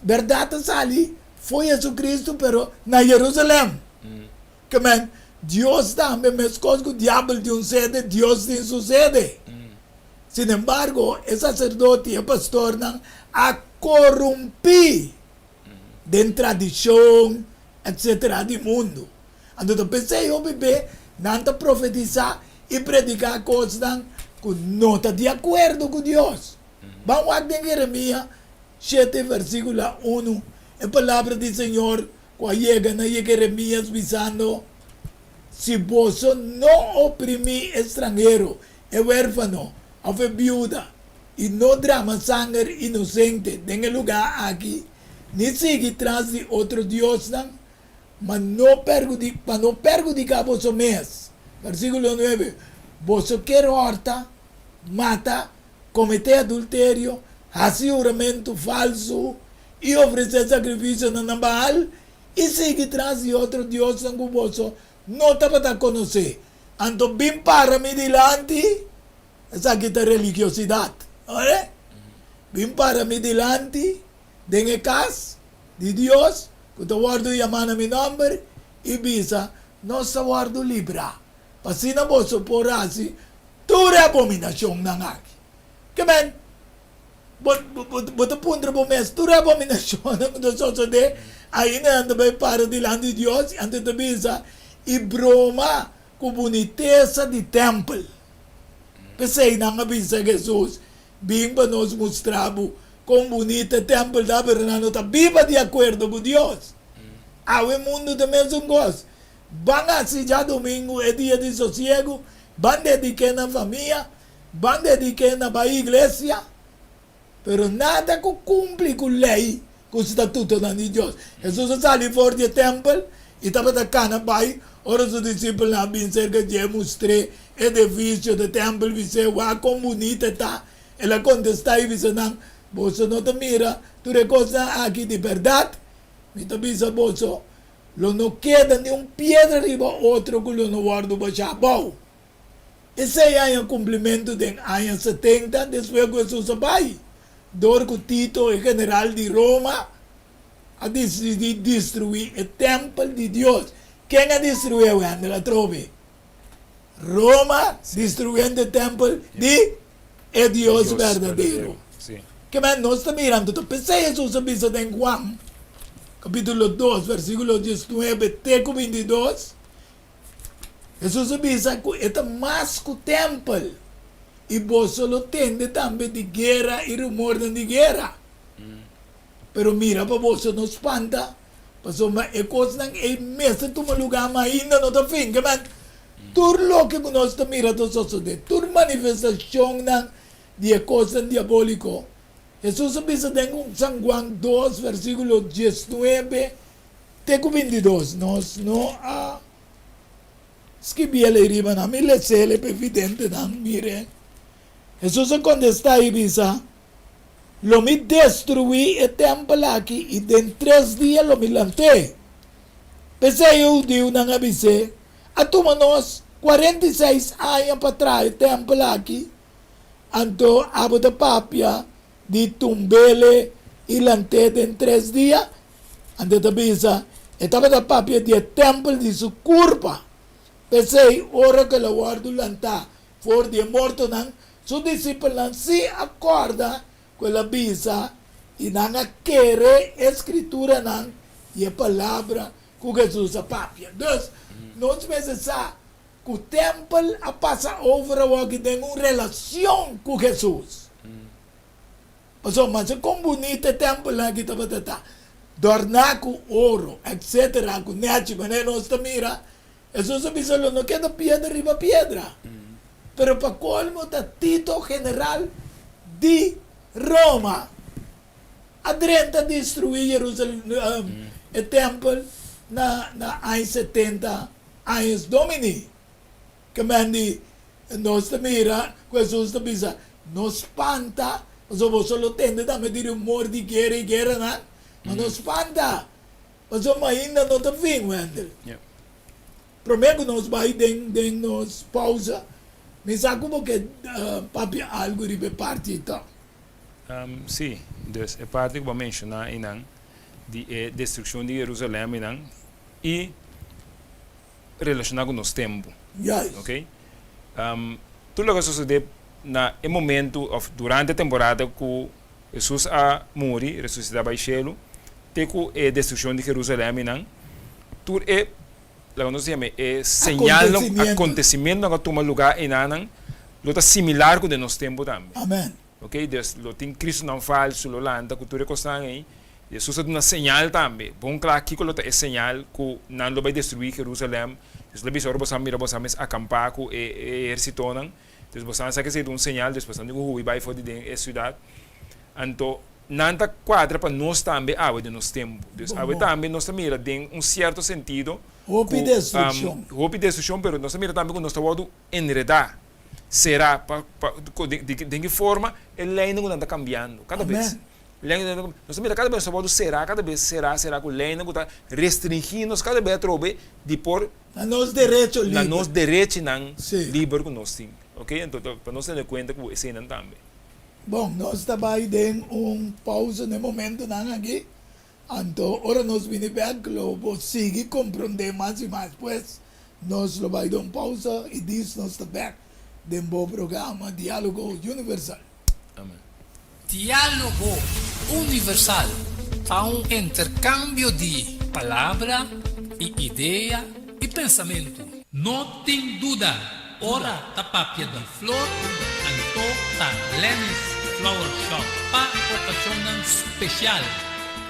Bèrdat ta sali for JesuCristu, pero na Jerusalèm. Ke men, Dios tambe, meskos ku diabel tin un sede, Dios tin su sede. Sinembargo, e saserdote i e pastornan a korumpí den tradishon, etsetera di mundu. Anto ta p'esei hopi be nan ta profetisá i prediká kosnan ku no ta di akuerdo ku Dios. Ban wak den Jeremia shete vèrsikulo unu, e palabra di Señor ku a yega na Jeremias bisando, Si boso no oprimí e stranhero, e wérfano òf e biuda, i no drama sanger inosente den e lugá aki, ni sigui tras di otro diosnan, ma no perhudi, pa no perhudiká boso mes. Versíkulo nuebe, Boso kier hòrta, mata, kometé adulterio, hasi huramentu falsu i ofresé sakrifisionan na Baal, i sigui tras di otro diosnan ku boso no tabata konosé. Anto bin para mi dilanti. Esaki ta religiosidat, ore? Bin para mi dilanti den e kas di Dios ku ta wòrdu yamá na mi nòmber i bisa, Nos ta wòrdu librá, pa asina boso por hasi tur e abominashonnan aki. Ke men, bo, bo, bo ta puntra bo mes, tur e abominashonnan ku ta sosodé, ainda nan ta bai para dilanti di Dios i anto ta bisa i broma ku bunitesa di tèmpel. P'esei nan a bisa Hesus, Bin pa nos mustra bo kon bunita e tèmpel ta, pero nan no ta biba di akuerdo ku Dios. Awe mundu ta mesun kos. Ban hasi djadumingu e dia di sosiegu, Ban dedik'é na famia, ban dedik'é na bai iglesia, pero nada ku kumpli ku lei ku statutonan di Dios. Hesus a sali for di e tèmpel i tabata kana bai ora su disipelnan a bin serka dje mustr'é e edifisio di e tèmpel, bis'é, Wak kon bunita e ta! El a kontestá i bisa nan, Boso no ta mira tur e kosnan aki? Di bèrdat mi ta bisa boso, Lo no keda ni un piedra riba otro ku lo no wòrdu bashá abou. Esei haña kumplimentu den aña 70 despues ku Hesus a bai, dor ku Tito, e general di Roma, a disidí destruí e tèmpel di Dios. Ken a destruí Wendel atrobe? Roma destruyendo e tèmpel di e Dios berdadero. Ke men nos ta mira anto ta p'esei Hesus a bisa den Juan kapítulo 2 versíkulo 19 te ku 22, Hesus a bisa ku e ta mas ku tèmpel i boso lo tende tambe di guera i rumornan di guera. Pero mira pa boso no spanta, pasobra e kosnan ei mester tuma lugá ma ainda no ta fin. Ke men, tur loke ku nos ta mira ta sosodé, tur manifestashonnan di e kosnan diabóliko. Hesus a bisa den San Juan 2 versíkulo 19 te ku 22. Nos no a skibié ei riba nan, mi les'é pa e videntenan mir'é. Hesus a kontestá i bisa, Lo mi destruí e tèmpel aki i den tres dia lo mi lant'é. P'esei e hudiunan a bis'é, A tuma nos 46 aña pa traha e tèmpel aki, anto abo ta papia di tumb'ele i lant'é den tres dia? Anto e ta bisa, E tabata papia di e tèmpel di su kurpa. P'esei, ora ku el a wòrdu lantá For di e mortonan, su disipelnan sí a kòrda ku el a bisa i nan a kere e Skrituranan i e palabra ku Hesus a papia. Dus, nos mester sa ku tèmpel a pasa over awoki den un relashon ku Hesus. Pasobra masha kon bunita e tèmpelnan aki tabata ta, dòrná ku oro, etsetera, ku nèchi, manera nos ta mira Hesus a bisa lo no keda piedra riba piedra. Pero pa colmo ta Tito general di Roma a drenta destrui Jerusalem e tempel na na aña 70 años Domini. Ke men di nos ta mira ku Hesus ta bisa no spanta pasobra boso lo tende tambe di rumor di guera i gueranan ma no spanta. Pasobra ainda no ta fin, Wendel. Promé ku nos bai den den nos pausa, mi sa ku bo ke papia algu riba e parti ei tòg. Sí, dus e parti ku bo a menshoná einan di e destrukshon di Jerusalèm einan i relashoná ku nos tempu. Juist. Oké. Tur loke a sosodé na e momentu òf durante e temporada ku Hesus a muri, resusitá bai shelu, te ku e destrukshon di Jerusalèm i nan, tur e, laga nos yam'é, e señalnan, akontesimentunan ku a tuma lugá einanan, lo ta similar ku den nos tempu tambe. Amèn. Oke, dus lo tin Kristunan falsu lo lanta ku tur e kosnan ei. Hesus a duna señal tambe, bon kla kiko lo ta e señal ku nan lo bai destruí Jerusalèm. Hesus lo bisa, Ora boso a mira boso mes akampá ku e ehérsitonan, Dus boso sa ke ta un señal, dus boso tin ku hui bai for di den e siudat. Anto nan ta kuadra pa nos tambe awe den nos tempu. Dus awe tambe nos ta mira den un sierto sentido ku Hopi destrukshon. hopi destrukshon, pero nos ta mira tambe ku nos ta wòrdu enredá, será pa pa den ki forma e leinan ku nan ta kambiando kada bes. Amen. Leinan ku nan ta nos ta mira kada bes nos ta wòrdu será kada bes será será ku leinan ku ta restringí nos kada bes atrobe di por Na nos derecho liber. Na nos derechinan liber ku nos tin. Ok, anto pa nos tene kuenta ku eseinan tambe. Bon, nos ta bai den un pausa na e momentonan aki. Anto ora nos bini bek lo bo sigui komprondé mas i mas. Pues, nos lo bai den un pausa i dis nos ta bek den bo programa Diálogo Universal. Amen. Diálogo Universal ta un interkambio di palabra i idea i pensamentu. No tin duda, ora ta papia di flor, anto ta Lenny's Flower Shop pa okashonnan spesial.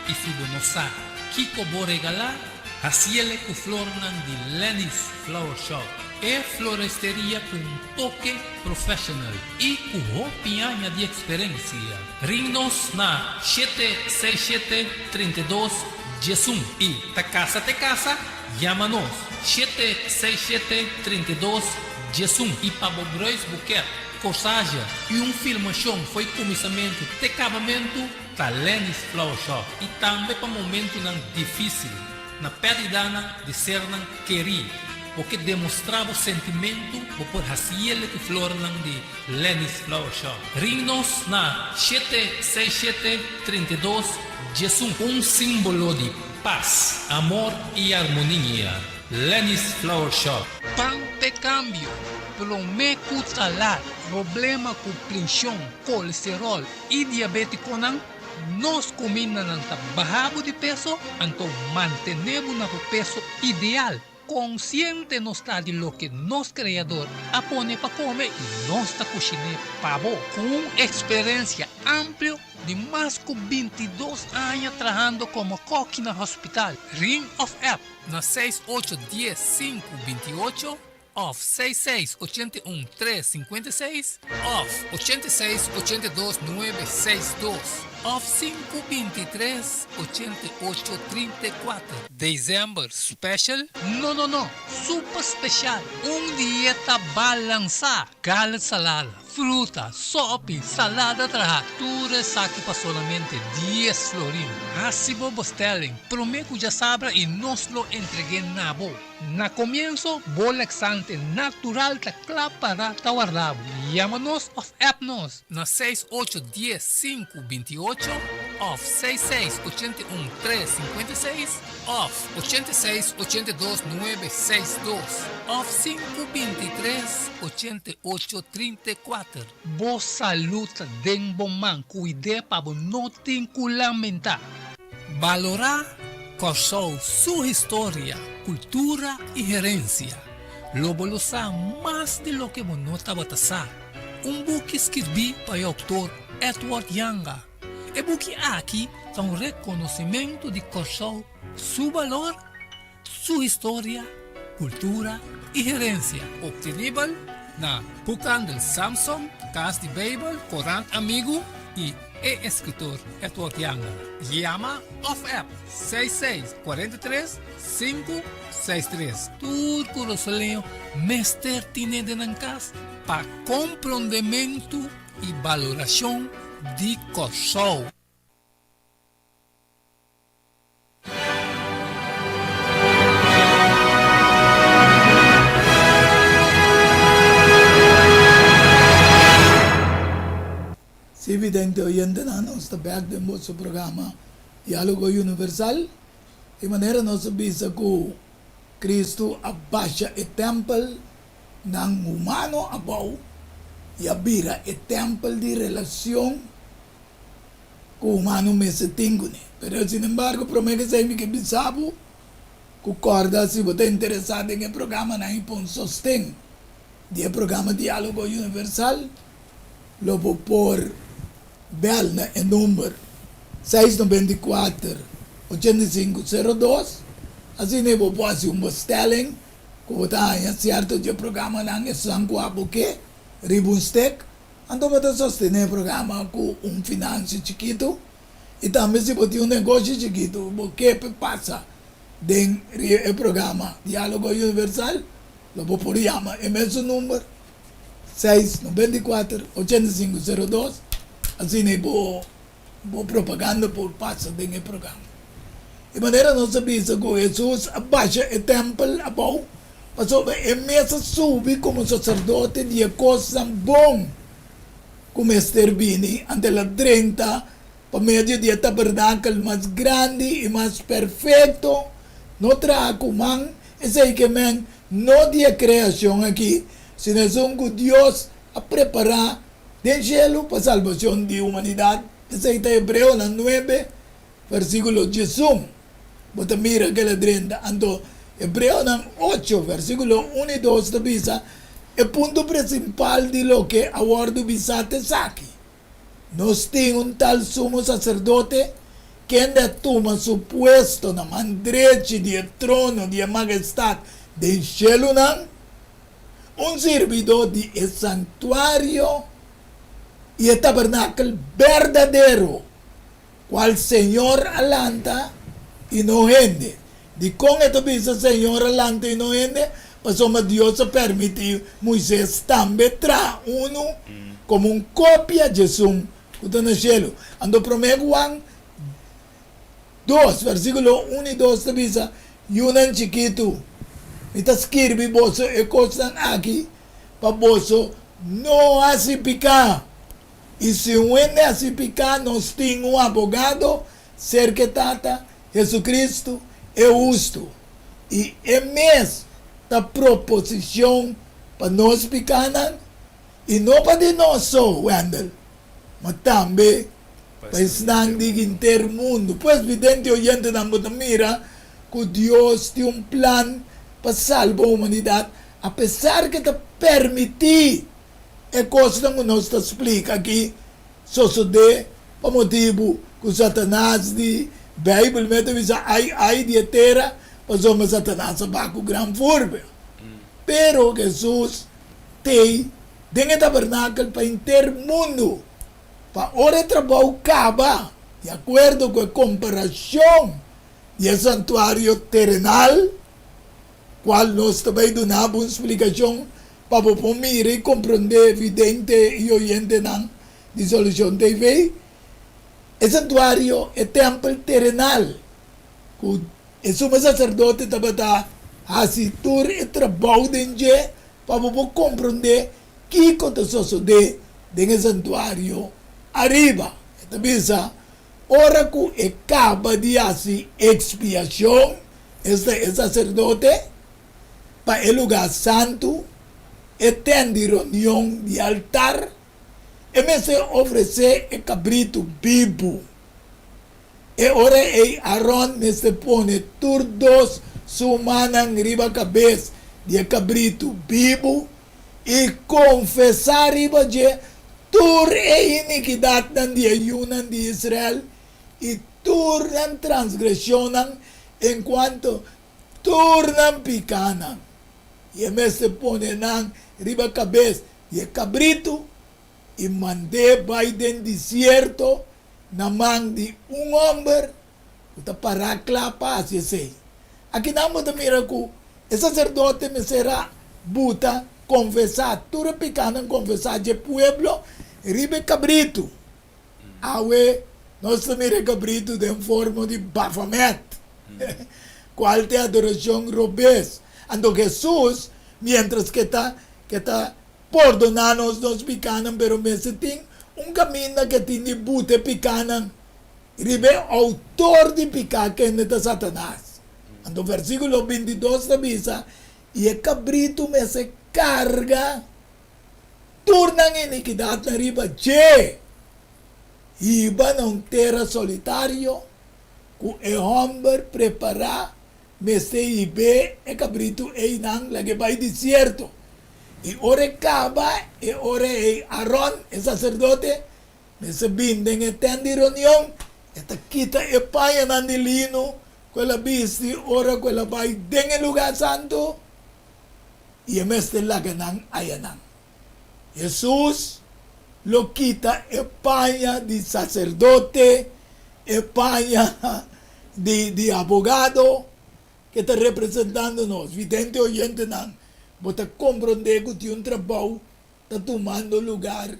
I si bo no sa kiko bo regalá, hasiele ku flornan di Lenny's Flower Shop. E floresteria ku un toke professional i ku hopi aña di eksperensia. Ring nos na 767 32 11 i ta kasa te kasa, yama nos 767 32 11 i pa bo bruidsboeket, corsage i un filmashon fo'i kuminsamentu te kabamentu ta Lenny's Flower Shop i tambe pa momentunan difísil. Na pèrdidanan di sernan kerí, bo ke demostrá bo sentimentu, bo por hasiel ku flornan di Lenny's Flower Shop. Ring nos na 767 32 11. Un símbolo di pas, amor i armonia. Lenny's Flower Shop. Pan p'e kambio, promé ku ta lat, problema ku prenshon, kolesteròl i diabétikonan. Nos kumindanan ta baha bo di peso, anto mantené bo na bo peso ideal. Konsiente nos ta di loke nos Kreador a pone pa kome i nos ta kushiné pa bo. Ku un eksperensia amplio di mas ku 22 aña trahando komo kòki na hospital, ring òf app na 6 8 10 5 28. Òf 6 6 81 3 56. Òf 86 82 nuebe 6 dos. Òf 5 23 88 34. December special? No no no! Super special! Un dieta balansá! Garlic salada, fruta, sopi, salada traha, tur esaki pa solamente 10 florin. Hasi bo bestelling prome ku djasabra i nos lo entreg'é na bo. Na komienso, bo laxante natural ta kla para ta warda bo. Yama nos òf app nos na 6 8 10 5 28 òf 6 6 81 3 56 òf 86 82 9 6 2 òf 5 23 88 34. Bo salud ta den bo man, kuid'é pa bo no tin ku lamentá. Balorá Kòrsou su historia, kultura i herensia. Lo bo lo sa mas di loke bo no tabata sa. Un buki skirbí pa e outor Edward Janga. E buki aki ta un rekonosimentu di Kòrsou su balor, su historia, kultura i herensia. Optenibel na Boekhandel Samson, Kas di Beibel, Korant Amigu i e eskritor Edward Janga. Yama òf app 66 43 563. Tur kurasoleño mester tine den nan kas pa komprondementu i balorashon di Kòrsou. Sí, vidente oyentenan, nos ta bek den boso programa Diálogo Universal. Di manera nos a bisa ku Kristu a basha e tèmpelnan humano abou i a bira e tèmpel di relashon ku humano mester tin kuné. Pero sinembargo promé ku esei mi ke bisa bo ku kòrda si bo ta interesá den e programanan i pon sosten di e programa Diálogo Universal lo bo por bèl na e number 694 85 02 asina bo por hasi un bestelling ku bo ta haña sierto di e programanan esnan ku abo ke riba un stek. Anto bo ta sostené e programa ku un finansio chikitu i tambe si bo tin un negoshi chikitu bo ke pa pasa den e programa Diálogo Universal lo bo por yama e mesun number 6 94 85 02 asina bo bo propaganda por pasa den e programa. Di manera nos a bisa ku Hesus a basha e tèmpel abou pasobra e mes a subi komo saserdote di e kosnan bon ku mester bini, anto el a drenta pa medio di e tabernakel mas grandi i mas perfekto, no traha ku man, esei ke men no di e kreashon aki, sino esun ku Dios a prepará den shelu pa salbashon di humanidat. Esei ta Hebreonan nuebe. Versíkulo 11, bo ta mira kila drenta. Anto Hebreonan 8, versíkulo 1 i 2 ta bisa, E punto prinsipal di loke a wòrdu bisá ta esaki, Nos tin un tal sumo saserdote kende a tuma su puesto na man drechi di e trono di e Magestat den shelunan. Un sirbidó di e santuario i e tabernakel berdadero, kual Señor a lanta i no hende. Dikon e ta bisa Señor a lanta i no hende? Pasobra Dios a permití Moises tambe traha unu komo un kopia djesun ku ta na shelu. Anto promé Juan dos, versíkulo un i dos ta bisa, Yunan chikitu, mi ta skirbi boso e kosnan aki pa boso no hasi piká. I si un hende hasi piká, nos tin un abogado serka e Tata, Jesucristo, e hustu. I e mes ta proposishon pa nos pikánan, i no pa di nos so, Wendell, ma tambe pa esnan di henter mundu. Pues, vidente oyentenan, bo ta mira ku Dios tin un plan pa salba humanidat, apesar ku e ta permití e kosnan ku nos ta splika aki sosodé pa motibu ku Satanas di Beibel mes ta bisa ai ai di e tera pasobra Satanas a baha ku gran furbe. Pero Hesus t'ei den e tabernakel pa henter mundu pa ora e trabou kaba di akuerdo ku e komparashon di e santuario terenal kual nos ta bai duna bo un splikashon pa bo por mira i komprondé vidente i oyentenan di Solucion TV, e santuario, e tèmpel terenal ku e sumo saserdote tabata hasi tur e trabou den dje, pa bo por komprondé kiko ta sosodé den e santuario ariba. E ta bisa, Ora ku e kaba di hasi ekspiashon, esta e saserdote, pa e lugá santu, e tènt di reunion di altar, e mester ofresé e kabritu bibu. E ora ei Aron mester pone tur dos su mannan riba kabes di e kabritu bibu i konfesá riba dje tur e inikidatnan di e yunan di Israel i tur nan transgreshonnan enkuanto tur nan pikánan, i e mester pone nan riba kabes di e kabritu i mand'é bai den desierto na man di un hòmber ku ta pará kla pa hasi esei. Akinan bo ta mira ku e saserdote mester a buta konfesá tur e pikánan konfesá dje pueblo riba e kabritu. Awe nos ta mira e kabritu den forma di Baphomet, kual ta e adorashon robes. Anto Hesus, miéntras ku e ta ku e ta pordoná nos nos pikánan, pero mester tin un kaminda ku e tin di buta e pikánan riba e outor di piká, kende ta Satanas. Anto versíkulo 22 ta bisa, I e kabritu mester karga Tur nan inikidatnan riba dje hiba na un tera solitario ku e hòmber prepará mester hib'é e kabritu einan lag'é bai desierto. I ora e kaba, e ora ei Aron, e saserdote, mester bin den e tènt di reunion, e ta kita e pañanan di lino ku el a bisti ora ku el a bai den e lugá santu. I e mester laga nan ayanan. Hesus lo kita e paña di saserdote, e paña di di abogado ke ta representando nos. Vidente oyentenan, bo ta komprondé ku tin un trabou ta tumando lugar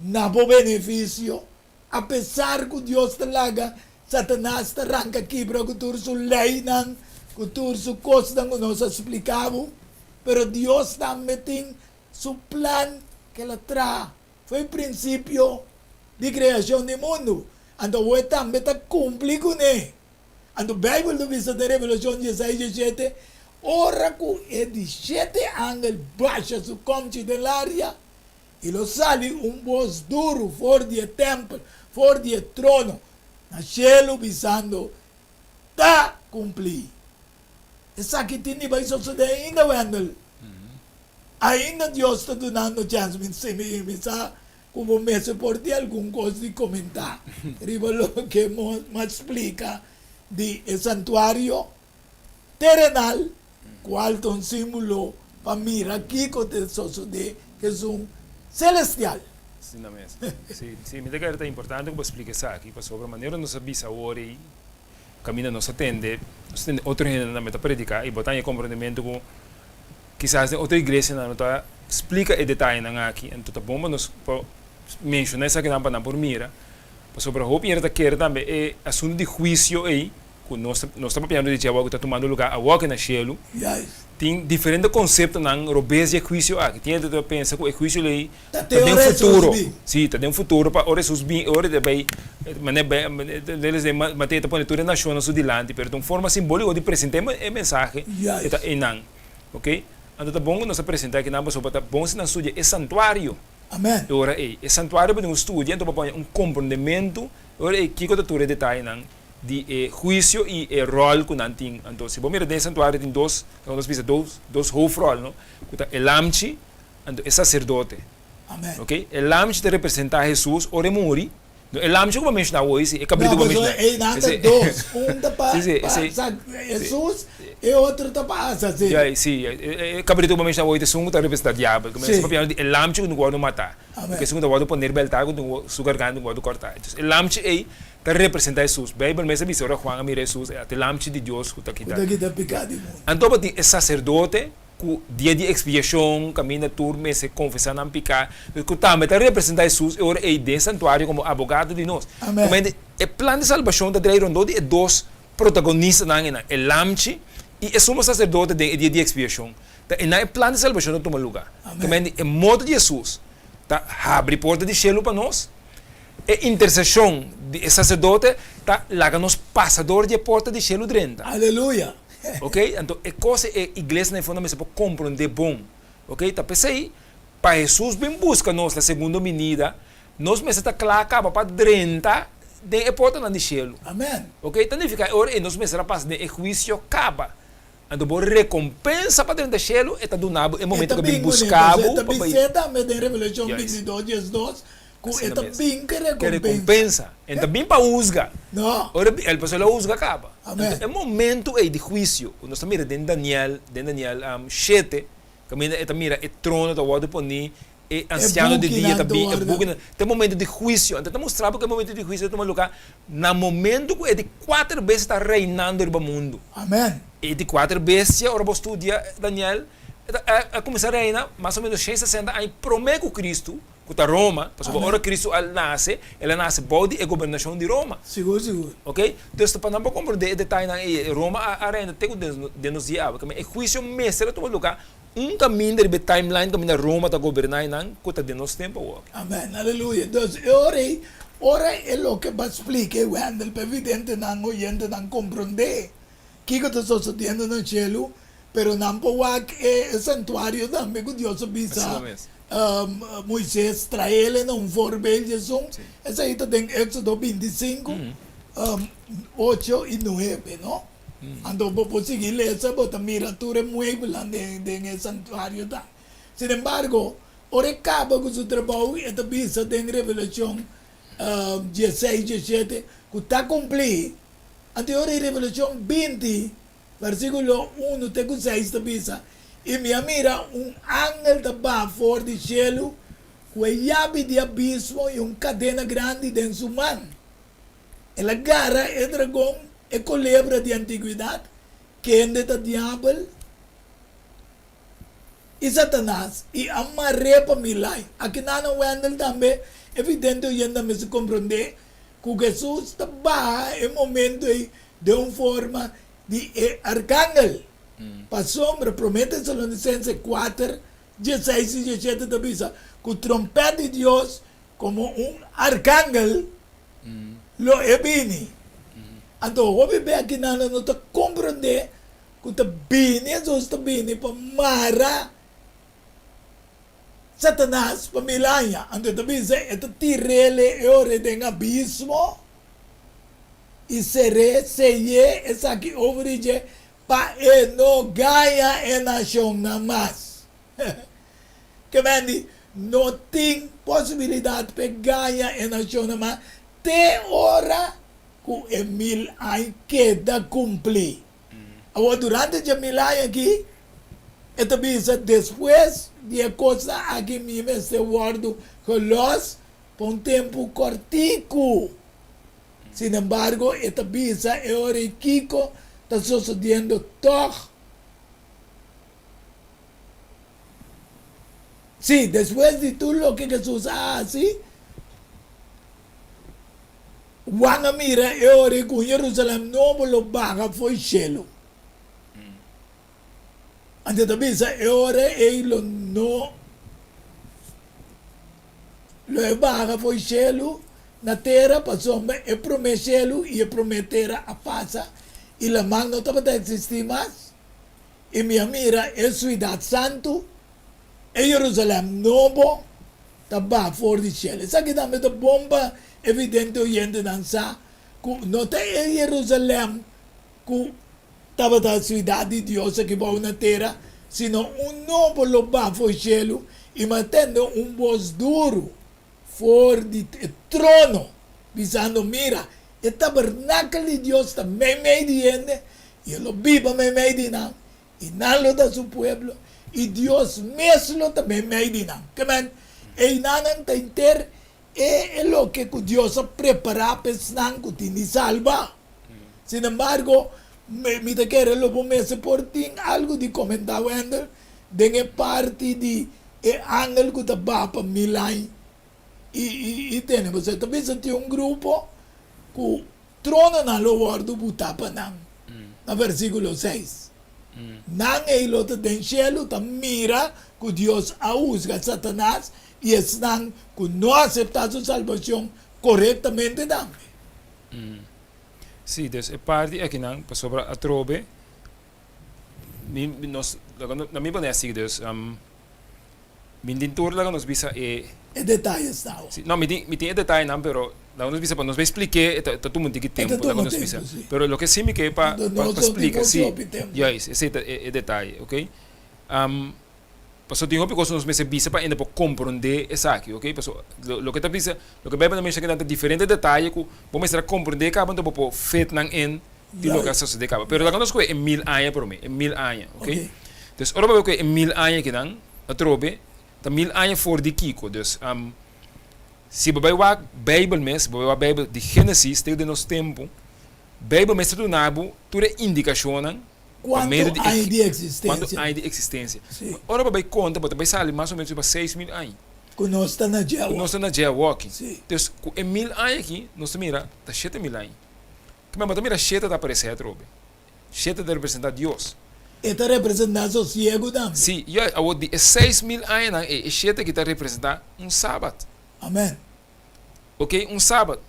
na bo benefisio? Apesar ku Dios ta laga Satanas ta ranka kibra ku tur su leinan, ku tur su kosnan ku nos a splika bo, pero Dios tambe tin su plan ku el a traha for e prinsipio di kreashon di mundu. Anto awor e tambe ta kumpli kuné. Anto Beibel ta bisa den Revelashon dieseis diesshete, Ora ku e di shete angel basha su kòmchi den laria, I lo sali un bos duru for di e tèmpel, for di e trono na shelu, bisando, Ta kumplí! Esaki tin di bai sosodé ainda, Wendell. Ainda Dios ta dunando chèns. Mi sa ku bo mester por tin algun kos di komentá riba loke mi a splika di e santuario terenal, kual ta un símbolo. pa mira kiko ta sosodé ku esun selestial. Asina mes. Sí, sí, mi ta kere ta importante ku bo splika esaki, pasobra manera nos a bisa awor ei, kaminda nos a tende, nos a tende otro hendenan tambe ta prediká i bo ta haña komprendementu ku kisas den otro iglesianan no ta splika e detayenan aki, anto ta bon pa nos pa menshoná esakinan pa nan por mira, pasobra hopi hende ta kere tambe e asuntu di huisio ei ku nos ta nos ta papiando di dje awor ku ta tumando lugá awor aki na shelu, tin diferente konseptonan robes di e huisio aki. Tin hende ta pensa ku e huisio lei Ta ta te den ora Hesus futuro. bin. Sí, ta den futuro pa ora Hesus bin, e ora ta bai manera bai les den Mateo ta pone tur e nashonnan su dilanti, pero ta un forma simbóliko di presentá e mensahe e ta einan. Oke? Anto ta bon ku nos a presentá akinan pasobra ta bon si nan studia e santuario. Amen. E ora ei, e santuario bo tin ku studia anto bo pone un komprondementu e ora ei kiko ta tur e detayenan di e huisio i e ròl ku nan tin. Anto si bo mira den e santuario tin dos, laga nos bisa dos, dos hoofròl no, ku ta e lamchi anto e saserdote. Amen. Oke, e lamchi ta representá Hesus ora e muri. No, e lamchi ku bo menshoná awor si, e kabritu ku bo No, menshoná. pasobra einan ta Esei, dos. Un ta pa si, si, pa esei, sa si. Hesus, e otro ta pa Azazel. Ya, si, e kabritu ku bo menshoná awor ta esun ku ta representá diabel. Ku Si. ta papiando di e lamchi ku tin ku wòrdu matá. Amen. Ku esun ku ta wòrdu poné riba e altar ku tin ku su garganta tin ku wòrdu kòrtá. Entonces, e lamchi ei ta representá Hesus. Beibel mes a bisa ora Juan a mira Hesus, e lamchi di Dios ku ta Ku kita. ta kita piká di mundu. Anto bo tin e saserdote ku dia di ekspiashon kaminda tur mester konfesá nan piká, ku tambe ta representá Hesus e ora ei den santuario komo abogado di nos. Amèn. Komente, e plan di salbashon ta drai rondó di e dos protagonistanan einan, e Lamchi i e Sumo Saserdote den e dia di ekspiashon. Ta einan e plan di salbashon ta tuma lugá. Amèn. Komente, e morto di Hesus ta habri porta di shelu pa nos, e interseshon di e saserdote ta laga nos pasa dor di e porta di shelu drenta. Aleluya! Ok, anto e kos e iglesia na e fondo mester por komprondé bon. Ok, ta p'esei pa Hesus bin buska nos na segundo binida, nos mester ta kla kaba pa drenta den e portanan di shelu. Amen. Ok, ta nifiká e ora ei nos mester a pasa den e huisio kaba. Anto bo rekompensa pa drenta shelu e ta duna bo e E momento ta ku bin bin kuné, buska pasobra bo e ta pa bai. bis'é tambe den Revelashon Juist. 22, 12, ku e Asina ta mes. bin ku Ke rekompensa. rekompensa. E ta bin pa husga. No. Ora el pasobra el a husga kaba. Amen. Anto e momento ei di huisio ku nos ta mira den Daniel, den Daniel shete, kaminda e ta mira e trono ta wòrdu poní, e E ansiano di dia bukinan ta ta bin, e wòrdu. bukinan, ta e momento di huisio. Anto e ta mustra bo ku e momento di huisio ta tuma lugá na momento ku e di kuater bestia ta reinando riba mundu. Amen. E di kuater bestia, ora bo studia Daniel, e ta a kuminsá reina mas o ménos shen sesenta aña promé ku Kristu, ku ta Roma, pasobra ora Kristu a nase, el a nase bou di e gobernashon di Roma. Sigur, sigur. Ok? Dus pa nan por komprondé e detayenan ei, Roma a a reina te ku den nos dia awe. Kamba e huisio mester a tuma lugá un kaminda riba e timeline kaminda Roma ta goberná einan ku ta den nos tempu awor. Amen, aleluya. Dus e ora ei, ora e loke bo a splika e Wendel pa e videntenan, oyentenan komprondé kiko ta sosodiendo na shelu, Pero nan por wak e santuario tambe ku Dios a bisa Moises trael na un voorbeeld djesun. Esei ta den Éxodo 25, 8 i 9, no? Anto bo por sigui lesa, bo ta mira tur e muebelnan den e santuario ta. Sin embargo, ora e kaba ku su trabou, e ta bisa den Revelashon 16, 17 ku ta kumplí. Anto e ora e Revelashon 20 Versíkulo unu te ku seis ta bisa, I mi a mira un angel ta baha for di shelu ku e yabi di abismo i un kadena grandi den su man. El a gara e dragon, e kolebra di antiguidat, kende ta Diabel i Satanas, i a mar'é pa mil ai. Akinan Wendell tambe evidente oyente a mester komprondé ku Hesus ta baha e momento ei den un forma di e arkangel. Pasobra Promé Tesalonisense kuater, dieseis i diesshete ta bisa ku trompèt di Dios komo un arkangel lo e bini. Anto hopi be akinan no ta komprondé ku ta bini Hesus ta bini pa mara Satanas pa mil aña. Anto e ta bisa e ta tir'el e ora den abismo. I ser'é, sey'é esaki over di dje, pa e no gaña e nashonnan mas. Ke men di, no tin posibilidat p'e gaña e nashonnan mas te ora ku e mil aña keda kumplí. Awor, durante dje mil aña akí. E ta bisa, Despues di e kosnan aki mi mester wòrdu gelòs pa un tempu kòrtiku. Sinembargo, e ta bisa e ora ei kiko ta sosodiendo tòg. Sí, despues di tur loke Hesus a hasi, Juan a mira e ora ei ku un Jerusalèm nobo lo baha fo'i shelu. Anto e ta bisa e ora ei lo no lo e baha fo'i shelu na tera pasobra e promé shelu i e promé tera a pasa i laman no tabata eksistí mas. I mi a mira e suidat santu, e Jerusalèm nobo, ta baha for di shelu. Esaki tambe ta bon pa e vidente oyentenan sa ku no ta e Jerusalèm ku tabata siudat di Dios aki bou na tera, sino un nobo lo baha for shelu i mi a tende un bos duru for di e trono, bisando, Mira, e tabernakel di Dios ta meimei di hende, i e lo biba meimei di nan, i nan lo ta su pueblo, i Dios mes lo ta meimei di nan. Ke men, einanan ta henter e loke ku Dios a prepará pa esnan ku tin di salba. Sin embargo, mi ta kere lo bo mester por tin algu di komentá, Wendell, den e parti di e angel ku ta baha pa mil aña i tene. Pasobra ta bisa tin un grupo ku trononan lo wòrdu butá pa nan, na versíkulo seis. Nan ei lo ta den shelu ta mira ku Dios a husga Satanas i esnan ku no aseptá su salbashon korektamente tambe. Sí, dus e parti akinan pasobra atrobe mi nos na mi pone así dus mi tin tur laga nos bisa e. E detayes nau. Sí, no mi tin mi tin e detayenan pero laga nos bisa pa nos bay splik'é e ta ta tuma un tiki tempu laga nos bisa pero loke sí mi ke pa pa splika sí juist esei ta e detaye ok. Pasobra tin hopi kos nos mester bisa pa hende por komprondé esaki, oke. Pasobra loke ta bisa, loke Beibel ta menshoná kinan ta diferente detaye ku bo mester a komprondé kaba anto bo por fit nan in di loke a sosodé kaba. Pero laga nos kohe e mil aña promé, e mil aña, oke. Dus ora bo bai kohe e mil aña kinan, atrobe, ta mil aña for di kiko? Dus, si bo bai wak Beibel mes, bo bai wak Beibel di Génesis te den nos tempu, Beibel mes ta duna bo tur e indikashonnan pa medio Kuantu aña di eksistensia? Kuantu aña di eksistensia? Ora bo bai konta, bo ta bai sali mas o menos riba 6000 aña. Ku nos ta na dje Ku nos ta na dje awoki. Dus, ku e mil aña aki, nos ta mira ta 7000 aña. Kimen bo ta mira shete ta aparesé atrobe. Shete ta representá Dios. E ta representá sosiegu tambe. Sí, ya, awor di e 6000 añanan ei, e shete aki ta representá un sabat. Amen. Ok, un sabat.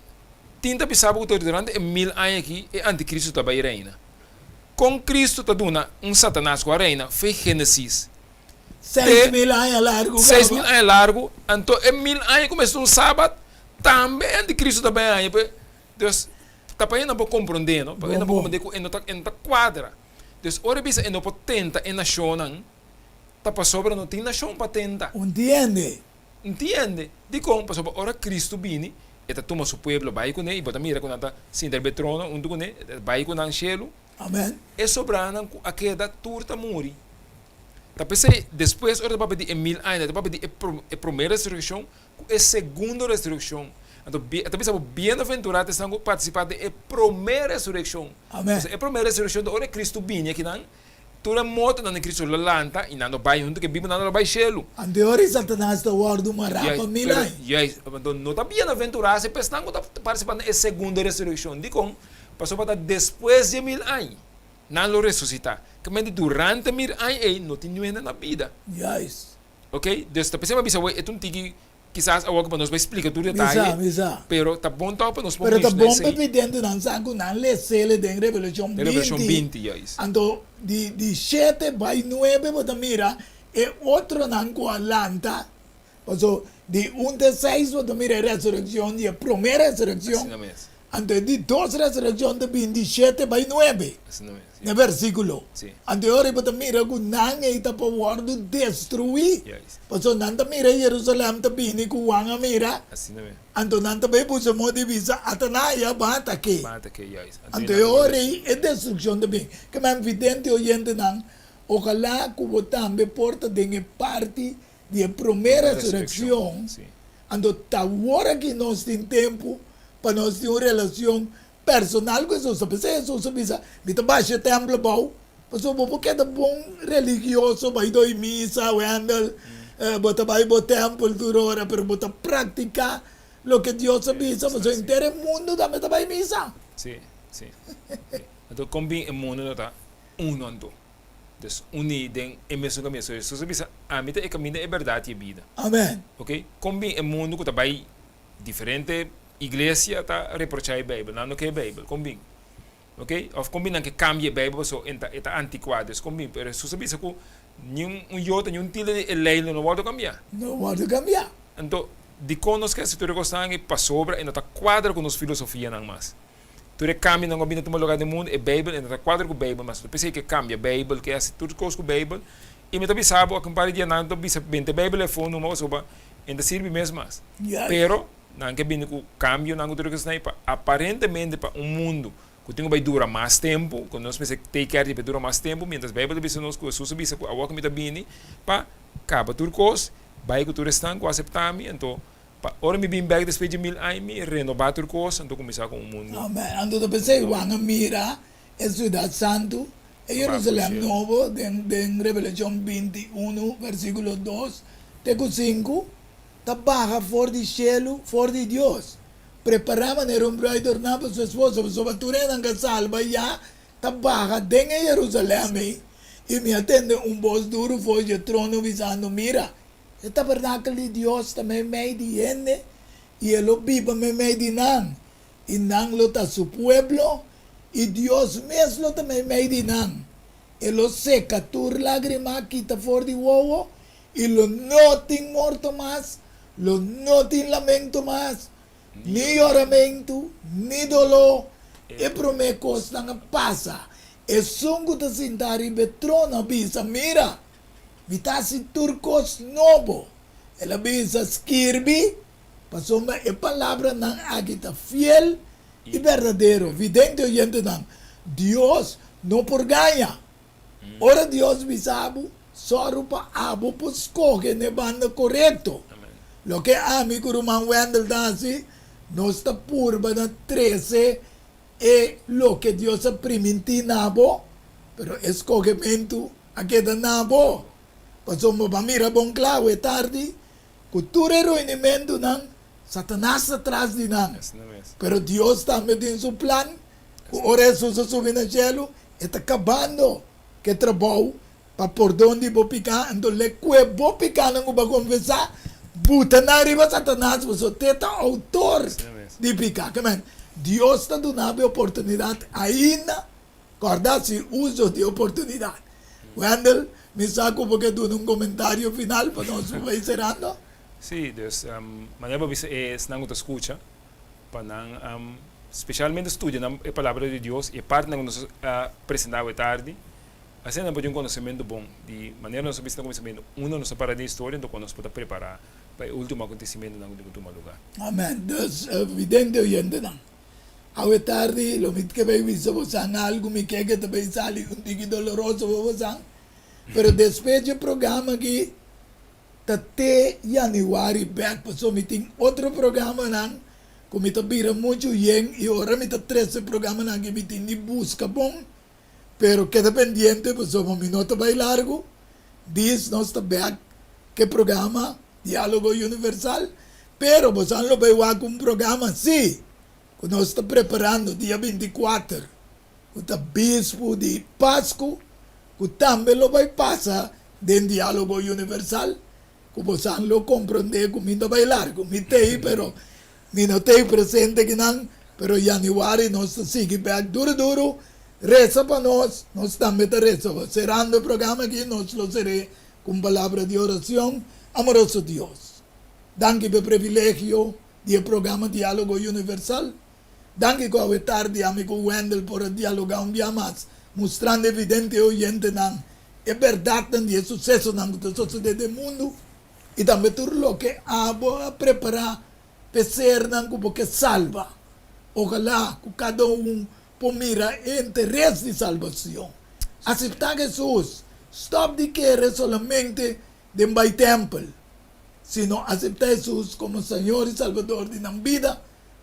Tin ta bisa bo ku durante e mil aña aki e antikristu ta bai reina. Kon Kristu ta duna un Satanas ku a reina fe Génesis te 6000 aña largu kaba. 6000 aña largu, anto e mil aña ku mester un sabat tambe e antikristu ta bai haña. Dus ta pa e no por komprondé, no? Pa e no por komprondé ku e no ta e no ta kuadra. Dus ora e bisa e no por tenta e nashonnan ta pasobra no tin nashon pa tenta. Un tiende. Ntiende? Dikon? Pasobra ora Kristu bini, E ta tuma Su pueblo bai kuné, i bo ta mira ku nan ta sinta riba e trono huntu kuné, E ta bai ku nan shelu. Amen. E sobranan ku a keda tur ta muri. Ta p'esei, despues ora ta papia di e mil aña, ta papia di e promé resurekshon ku e segundo resurekshon. Anto, e ta bisa bo, Bienaventurá ta esnan ku partisipá den e promé resurekshon. Amen. Pasobra e promé resurekshon ta ora Kristu bini akinan. Tur e mortonan di Cristo lo lanta i nan lo bai huntu ku e bibu, nan lo bai shelu. Anto ora Satanas ta wòrdu mará pa mil aña. Juist, anto no ta bienaventurá si pa esnan ku ta partisipá na e segundo resurekshon. Dikon? Pasobra ta despues di e mil aña nan lo resusitá. Kamente durante e mil aña ei no tin niun hende na bida. Juist. Oke, dus ta p'esei mi a bisa awor e ta un tiki Kisas awor ku pa nos bai splika tur detaye, Misa, misa. pero ta bon tòg pa nos por Pero ta menshoná bon pa esei. pidentenan sa ku nan lesele den Revelashon Den Revelashon 20. 20, juist. Anto di di shete bai nuebe bo ta mira e otronan ku a lanta, paso di un te seis bo ta mira e resurekshon di e promé resurekshon, Asina mes. anto e di dos resurekshon ta bin di shete bai nuebe. Asina mes. Na versíkulo. Sí. Anto e ora ei bo ta mira ku nan ei ta pa wòrdu destruí. Juist. Pasobra nan ta mira Jerusalèm ta bini ku Juan a mira. Asina mes. Anto nan ta bai buska moda di bisa, Ata nan aya ban atak'é. Ban atak'é, juist. Anto e ora ei e destrukshon ta bini. Ke men vidente oyentenan. Ojalá ku bo tambe por ta den e parti di e promé resurekshon. Anto ta awor aki nos tin tempu pa nos tin un relashon personal ku Hesus. Ta p'esei Hesus a bisa, Mi ta basha e tèmpel abou, pasobra bo por keda bon religioso, bai doi misa, Wendel, bo ta bai bo tèmpel tur ora, pero bo ta praktiká loke Dios a bisa, pasobra henter e mundu tambe ta bai misa. Sí, sí. Anto kon bin e mundu no ta uno anto? Dus uní den e mesun kaminda. So Hesus a bisa, Ami ta e kaminda, e bèrdat i e bida. Amen. Oke? Kon bin e mundu ku ta bai diferente iglesia ta reprochá e Beibel? Nan no ke e Beibel. Kon bin? Oke? Òf kon bin nan ke kambia e Beibel pasobra e ta e ta antikuá. Dus kon bin? Pero Hesus a bisa ku niun un yota, niun tilde di e lei lo no wòrdu kambiá. No wòrdu kambiá. Anto, dikon nos ke hasi tur e kosnan aki? Pasobra e no ta kuadra ku nos filosofianan mas. Tur e kambionan ku a bini tuma lugar den mundu, e Beibel e no ta kuadra ku Beibel mas. P'esei ke kambia Beibel, ke hasi tur kos ku Beibel. I mi ta bisa bo, aki un par di dianan ta bisa bente Beibel e fondo numa pasobra e no ta sirbi mes mas. Pero nan ke bini ku kambionan ku tur e kosnan ei pa aparentemente pa un mundu ku tin ku bai dura mas tempu, ku nos mester take care di pa e dura mas tempu, mientras Beibel ta bisa nos ku Hesus a bisa ku awor ku mi ta bini pa kaba tur kos, bai ku tur esnan ku asepta mi, anto Pa ora mi bin bek despues di mil aña mi renobá tur kos, anto kuminsá ku un mundu. Amèn. Anto ta pensá Juan a mira e siudat santu, e Jerusalèm nobo, den den Revelashon 21 versíkulo 2 te ku 5, ta baha for di shelu, for di Dios, prepará manera un brùid orná pa su esposo, pasobra tur esnan ku a salba ya ta baha den e Jerusalèm ei. I mi a tende un bos duru for dje trono bisando, Mira, E tabernakel di Dios ta meimei di hende, i e lo biba meimei di nan, i nan lo ta su pueblo, i Dios mes lo ta meimei di nan. E lo seka tur lágrima kita for di wowo, i lo no tin morto mas, lo no tin lamento mas, ni yoramentu, ni doló. E promé kosnan a pasa. Esun ku ta sintá riba e trono a bisa, Mira! Mi ta hasi tur kos nobo. El a bisa, Skirbi, pasobra e palabranan aki ta fiel i berdadero. Vidente oyentenan, Dios no por gaña. Ora Dios bisa bo, sòru pa abo por skohe n'e banda korekto. Loke ami ku ruman Wendell ta hasi, nos ta purba na trese e loke Dios a primintí na bo, pero e skohementu a keda na bo. Pasobra bo a mira bon kla awe tardi ku tur e ruinimentunan, Satanas ta tras di nan. Pero Dios tambe tin su plan ku ora Hesus a subi na shelu, e ta kabando ku e trabou pa pordon di bo piká. Anto lek kue bo pikánan ku bo a konfesá, buta nan riba Satanas, pasobra te ta outor di piká. Dios ta duna bo e oportunidat ainda Kòrda si uso di oportunidat. Wendell, mi sa ku bo ke duna un komentario final pa nos por bai serando. Sí, dus manera bo bisa e esnan ku ta skucha pa nan spesialmente studia nan e Palabra di Dios i e partinan ku nos a presentá awe tardi, asina nan por tin un konosementu bon di manera nos a bisa na kuminsamentu unda nos ta para den historia anto kon nos por ta prepará pa e último akontesimentunan ku tin ku tuma lugá. Amèn. Dus, vidente oyentenan, Awe tardi lo mi ke bay bisa bosan algu, mi ke ke ta bay sali un tiki doloroso pa bosan, pero despues dje programa aki ta te januari bek, pasobra mi tin otro programanan ku mi ta bira muchu yen i ora mi ta trese programanan aki mi tin di buska bon, pero keda pendiente pasobra mi no ta bay largu, dis nos ta bek ke programa Dialogo Universal, pero bosan lo bay wak un programa si ku nos ta preparando dia 24 ku ta bispu di Pasku ku tambe lo bay pasa den Dialogo Universal ku bosan lo kompronde ku mi ta bay largu. Mi t'ey pero mi no t'ey presente kinan, pero januari nos ta sigui bek duru duru. Resa pa nos, nos tambe ta resa. Serando e programa aki nos lo ser'é Ku un palabra di oracion, Amoroso Dios, danki p'e privilegio di e programa Dialogo Universal. Danki ku awe tardi ami ku Wendell por a dialoga un bia mas, mustrando e vidente e oyentenan e berdadnan di e susesonan ku ta sosode den mundu i tambe tur loke abo a prepara p'e sernan ku bo ke salba. Ojalá ku kada un por mira e interes di salbacion. Acepta Jesus. Stòp di kere solamente den bai tèmpel, sino aseptá Hesus komo Señor i Salbador di nan bida.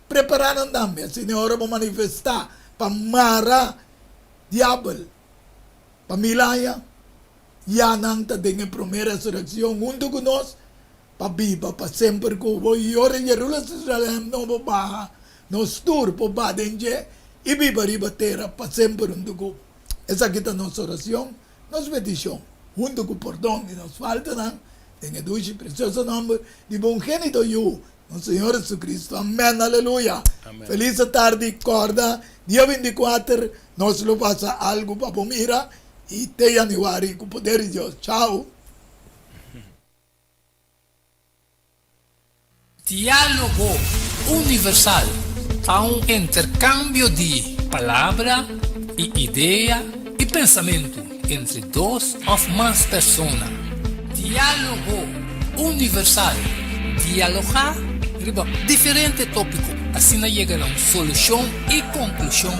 Prepará nan tambe, asina e ora bo manifestá pa mara diabel pa mil aña, ya nan ta den e promé resurekshon huntu ku nos pa biba pa semper ku bo. I ora Jerusalèm nobo baha, nos tur por ba den dje i biba riba tera pa semper huntu ku bo. Esaki ta nos orashon, nos petishon, huntu ku pordon di nos faltanan, den e dushi i presioso nòmber di bo ungénito Yu, nos Señor Jesucristo. Amèn. Aleluya. Felis tardi. Kòrda, dia 24 nos lo pasa algu pa bo mira i te yanüari ku poder di Dios. Chao. Diálogo Universal ta un interkambio di palabra i idea i pensamentu entre dos òf mas persona. Diálogo Universal, dialogá riba diferente tópiko asina yega na un solushon i konklushon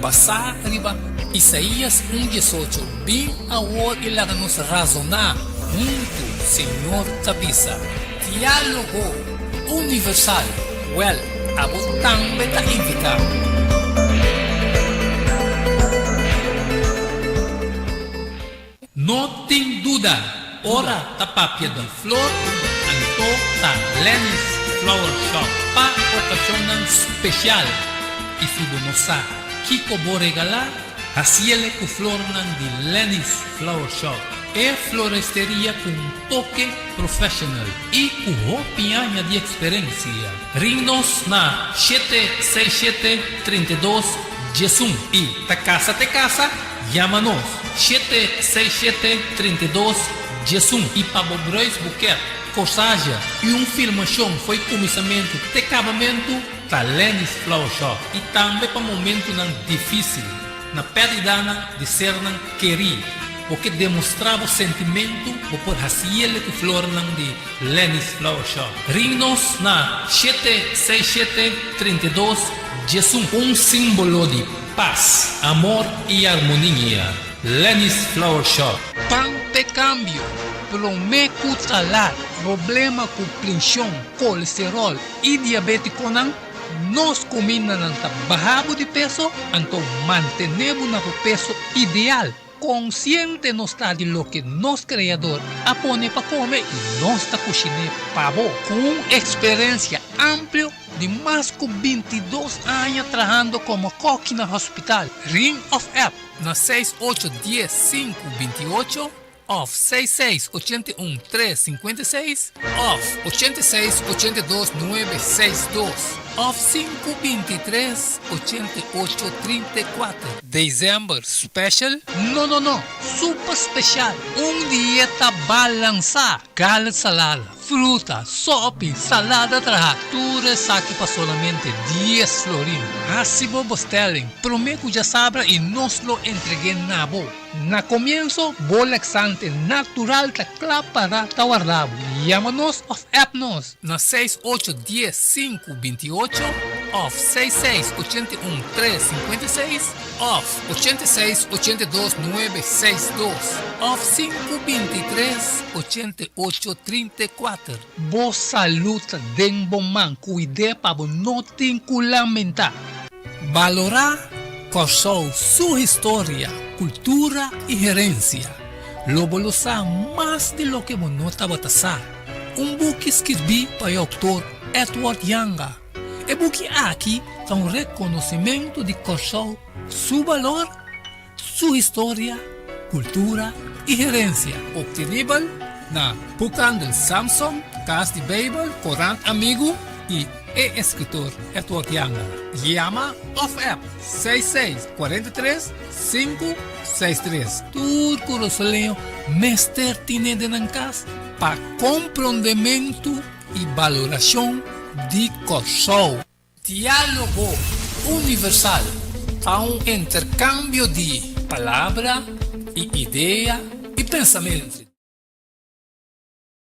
basá riba Isaías un 18, Bin awor i laga nos razoná huntu, Señor ta bisa. Diálogo Universal, Wèl, abo tambe ta invitá. No tin duda, ora ta papia di flor, anto ta Lenny's Flower Shop pa okashonnan spesial. I si bo no sa kiko bo regalá, hasiele ku flornan di Lenny's Flower Shop, e floresteria ku un toke professional i ku hopi aña di eksperensia. Ring nos na 767 32 11 i ta kasa te kasa, yama nos 767 32 11 i pa bo bruis buket, korsazje i un filmashon fo'i kuminsamentu te kabamentu ta Lenny's Flower Shop i tambe pa momentunan difísil na pèrdidanan di sernan kerí. Bo ke demostrá bo sentimentu, bo por hasiele ku flornan di Lenny's Flower Shop. Ring nos na 767 32 11. Un símbolo di pas, amor i armonia. Lenny's Flower Shop. Pan p'e kambio, promé ku ta lat. Problema ku prenshon, kolesteròl i diabétikonan, nos kumindanan ta baha bo di peso, anto mantené bo na bo peso ideal. Konsiente nos ta di loke nos Kreador a pone pa kome i nos ta kushiné pa bo. Ku un eksperensia amplio di mas ku 22 aña trahando komo kòki na hospital, ring òf app na 6 8 10 5 28 òf 6 6 81 3 56 òf 86 82 9 6 2 òf 5 23 88 34. December special? No no no, super special! Un dieta balansá, garlic salada, fruta, sopi, salada trahá, tur esaki pa solamente 10 florin. Hasi bo bestelling promé ku djasabra i nos lo entreg'é na bo. Na komienso, bo laxante natural ta kla pará ta warda bo. Yama nos òf app nos na 6 8 10 5 28 òf 6 6 81 3 56 òf 86 82 9 6 2 òf 5 23 88 34. Bo salú ta den bo man, kuid'é pa bo no tin ku lamentá. Balorá Kòrsou su historia, kultura i herensia. Lo bo lo sa mas di loke bo no tabata sa. Un buki skirbí pa e outor Edward Janga. E buki aki ta un rekonosimentu di Kòrsou su balor, su historia, kultura i herensia. Optenibel na Boekhandel Samson, Kas di Beibel, Korant Amigu i e eskritor Edward Janga. Yama òf app 66 43 5 63. Tur kurasoleño mester tine den nan kas pa komprondementu i balorashon di Kòrsou. Diálogo Universal ta un interkambio di palabra i idea i pensamentu.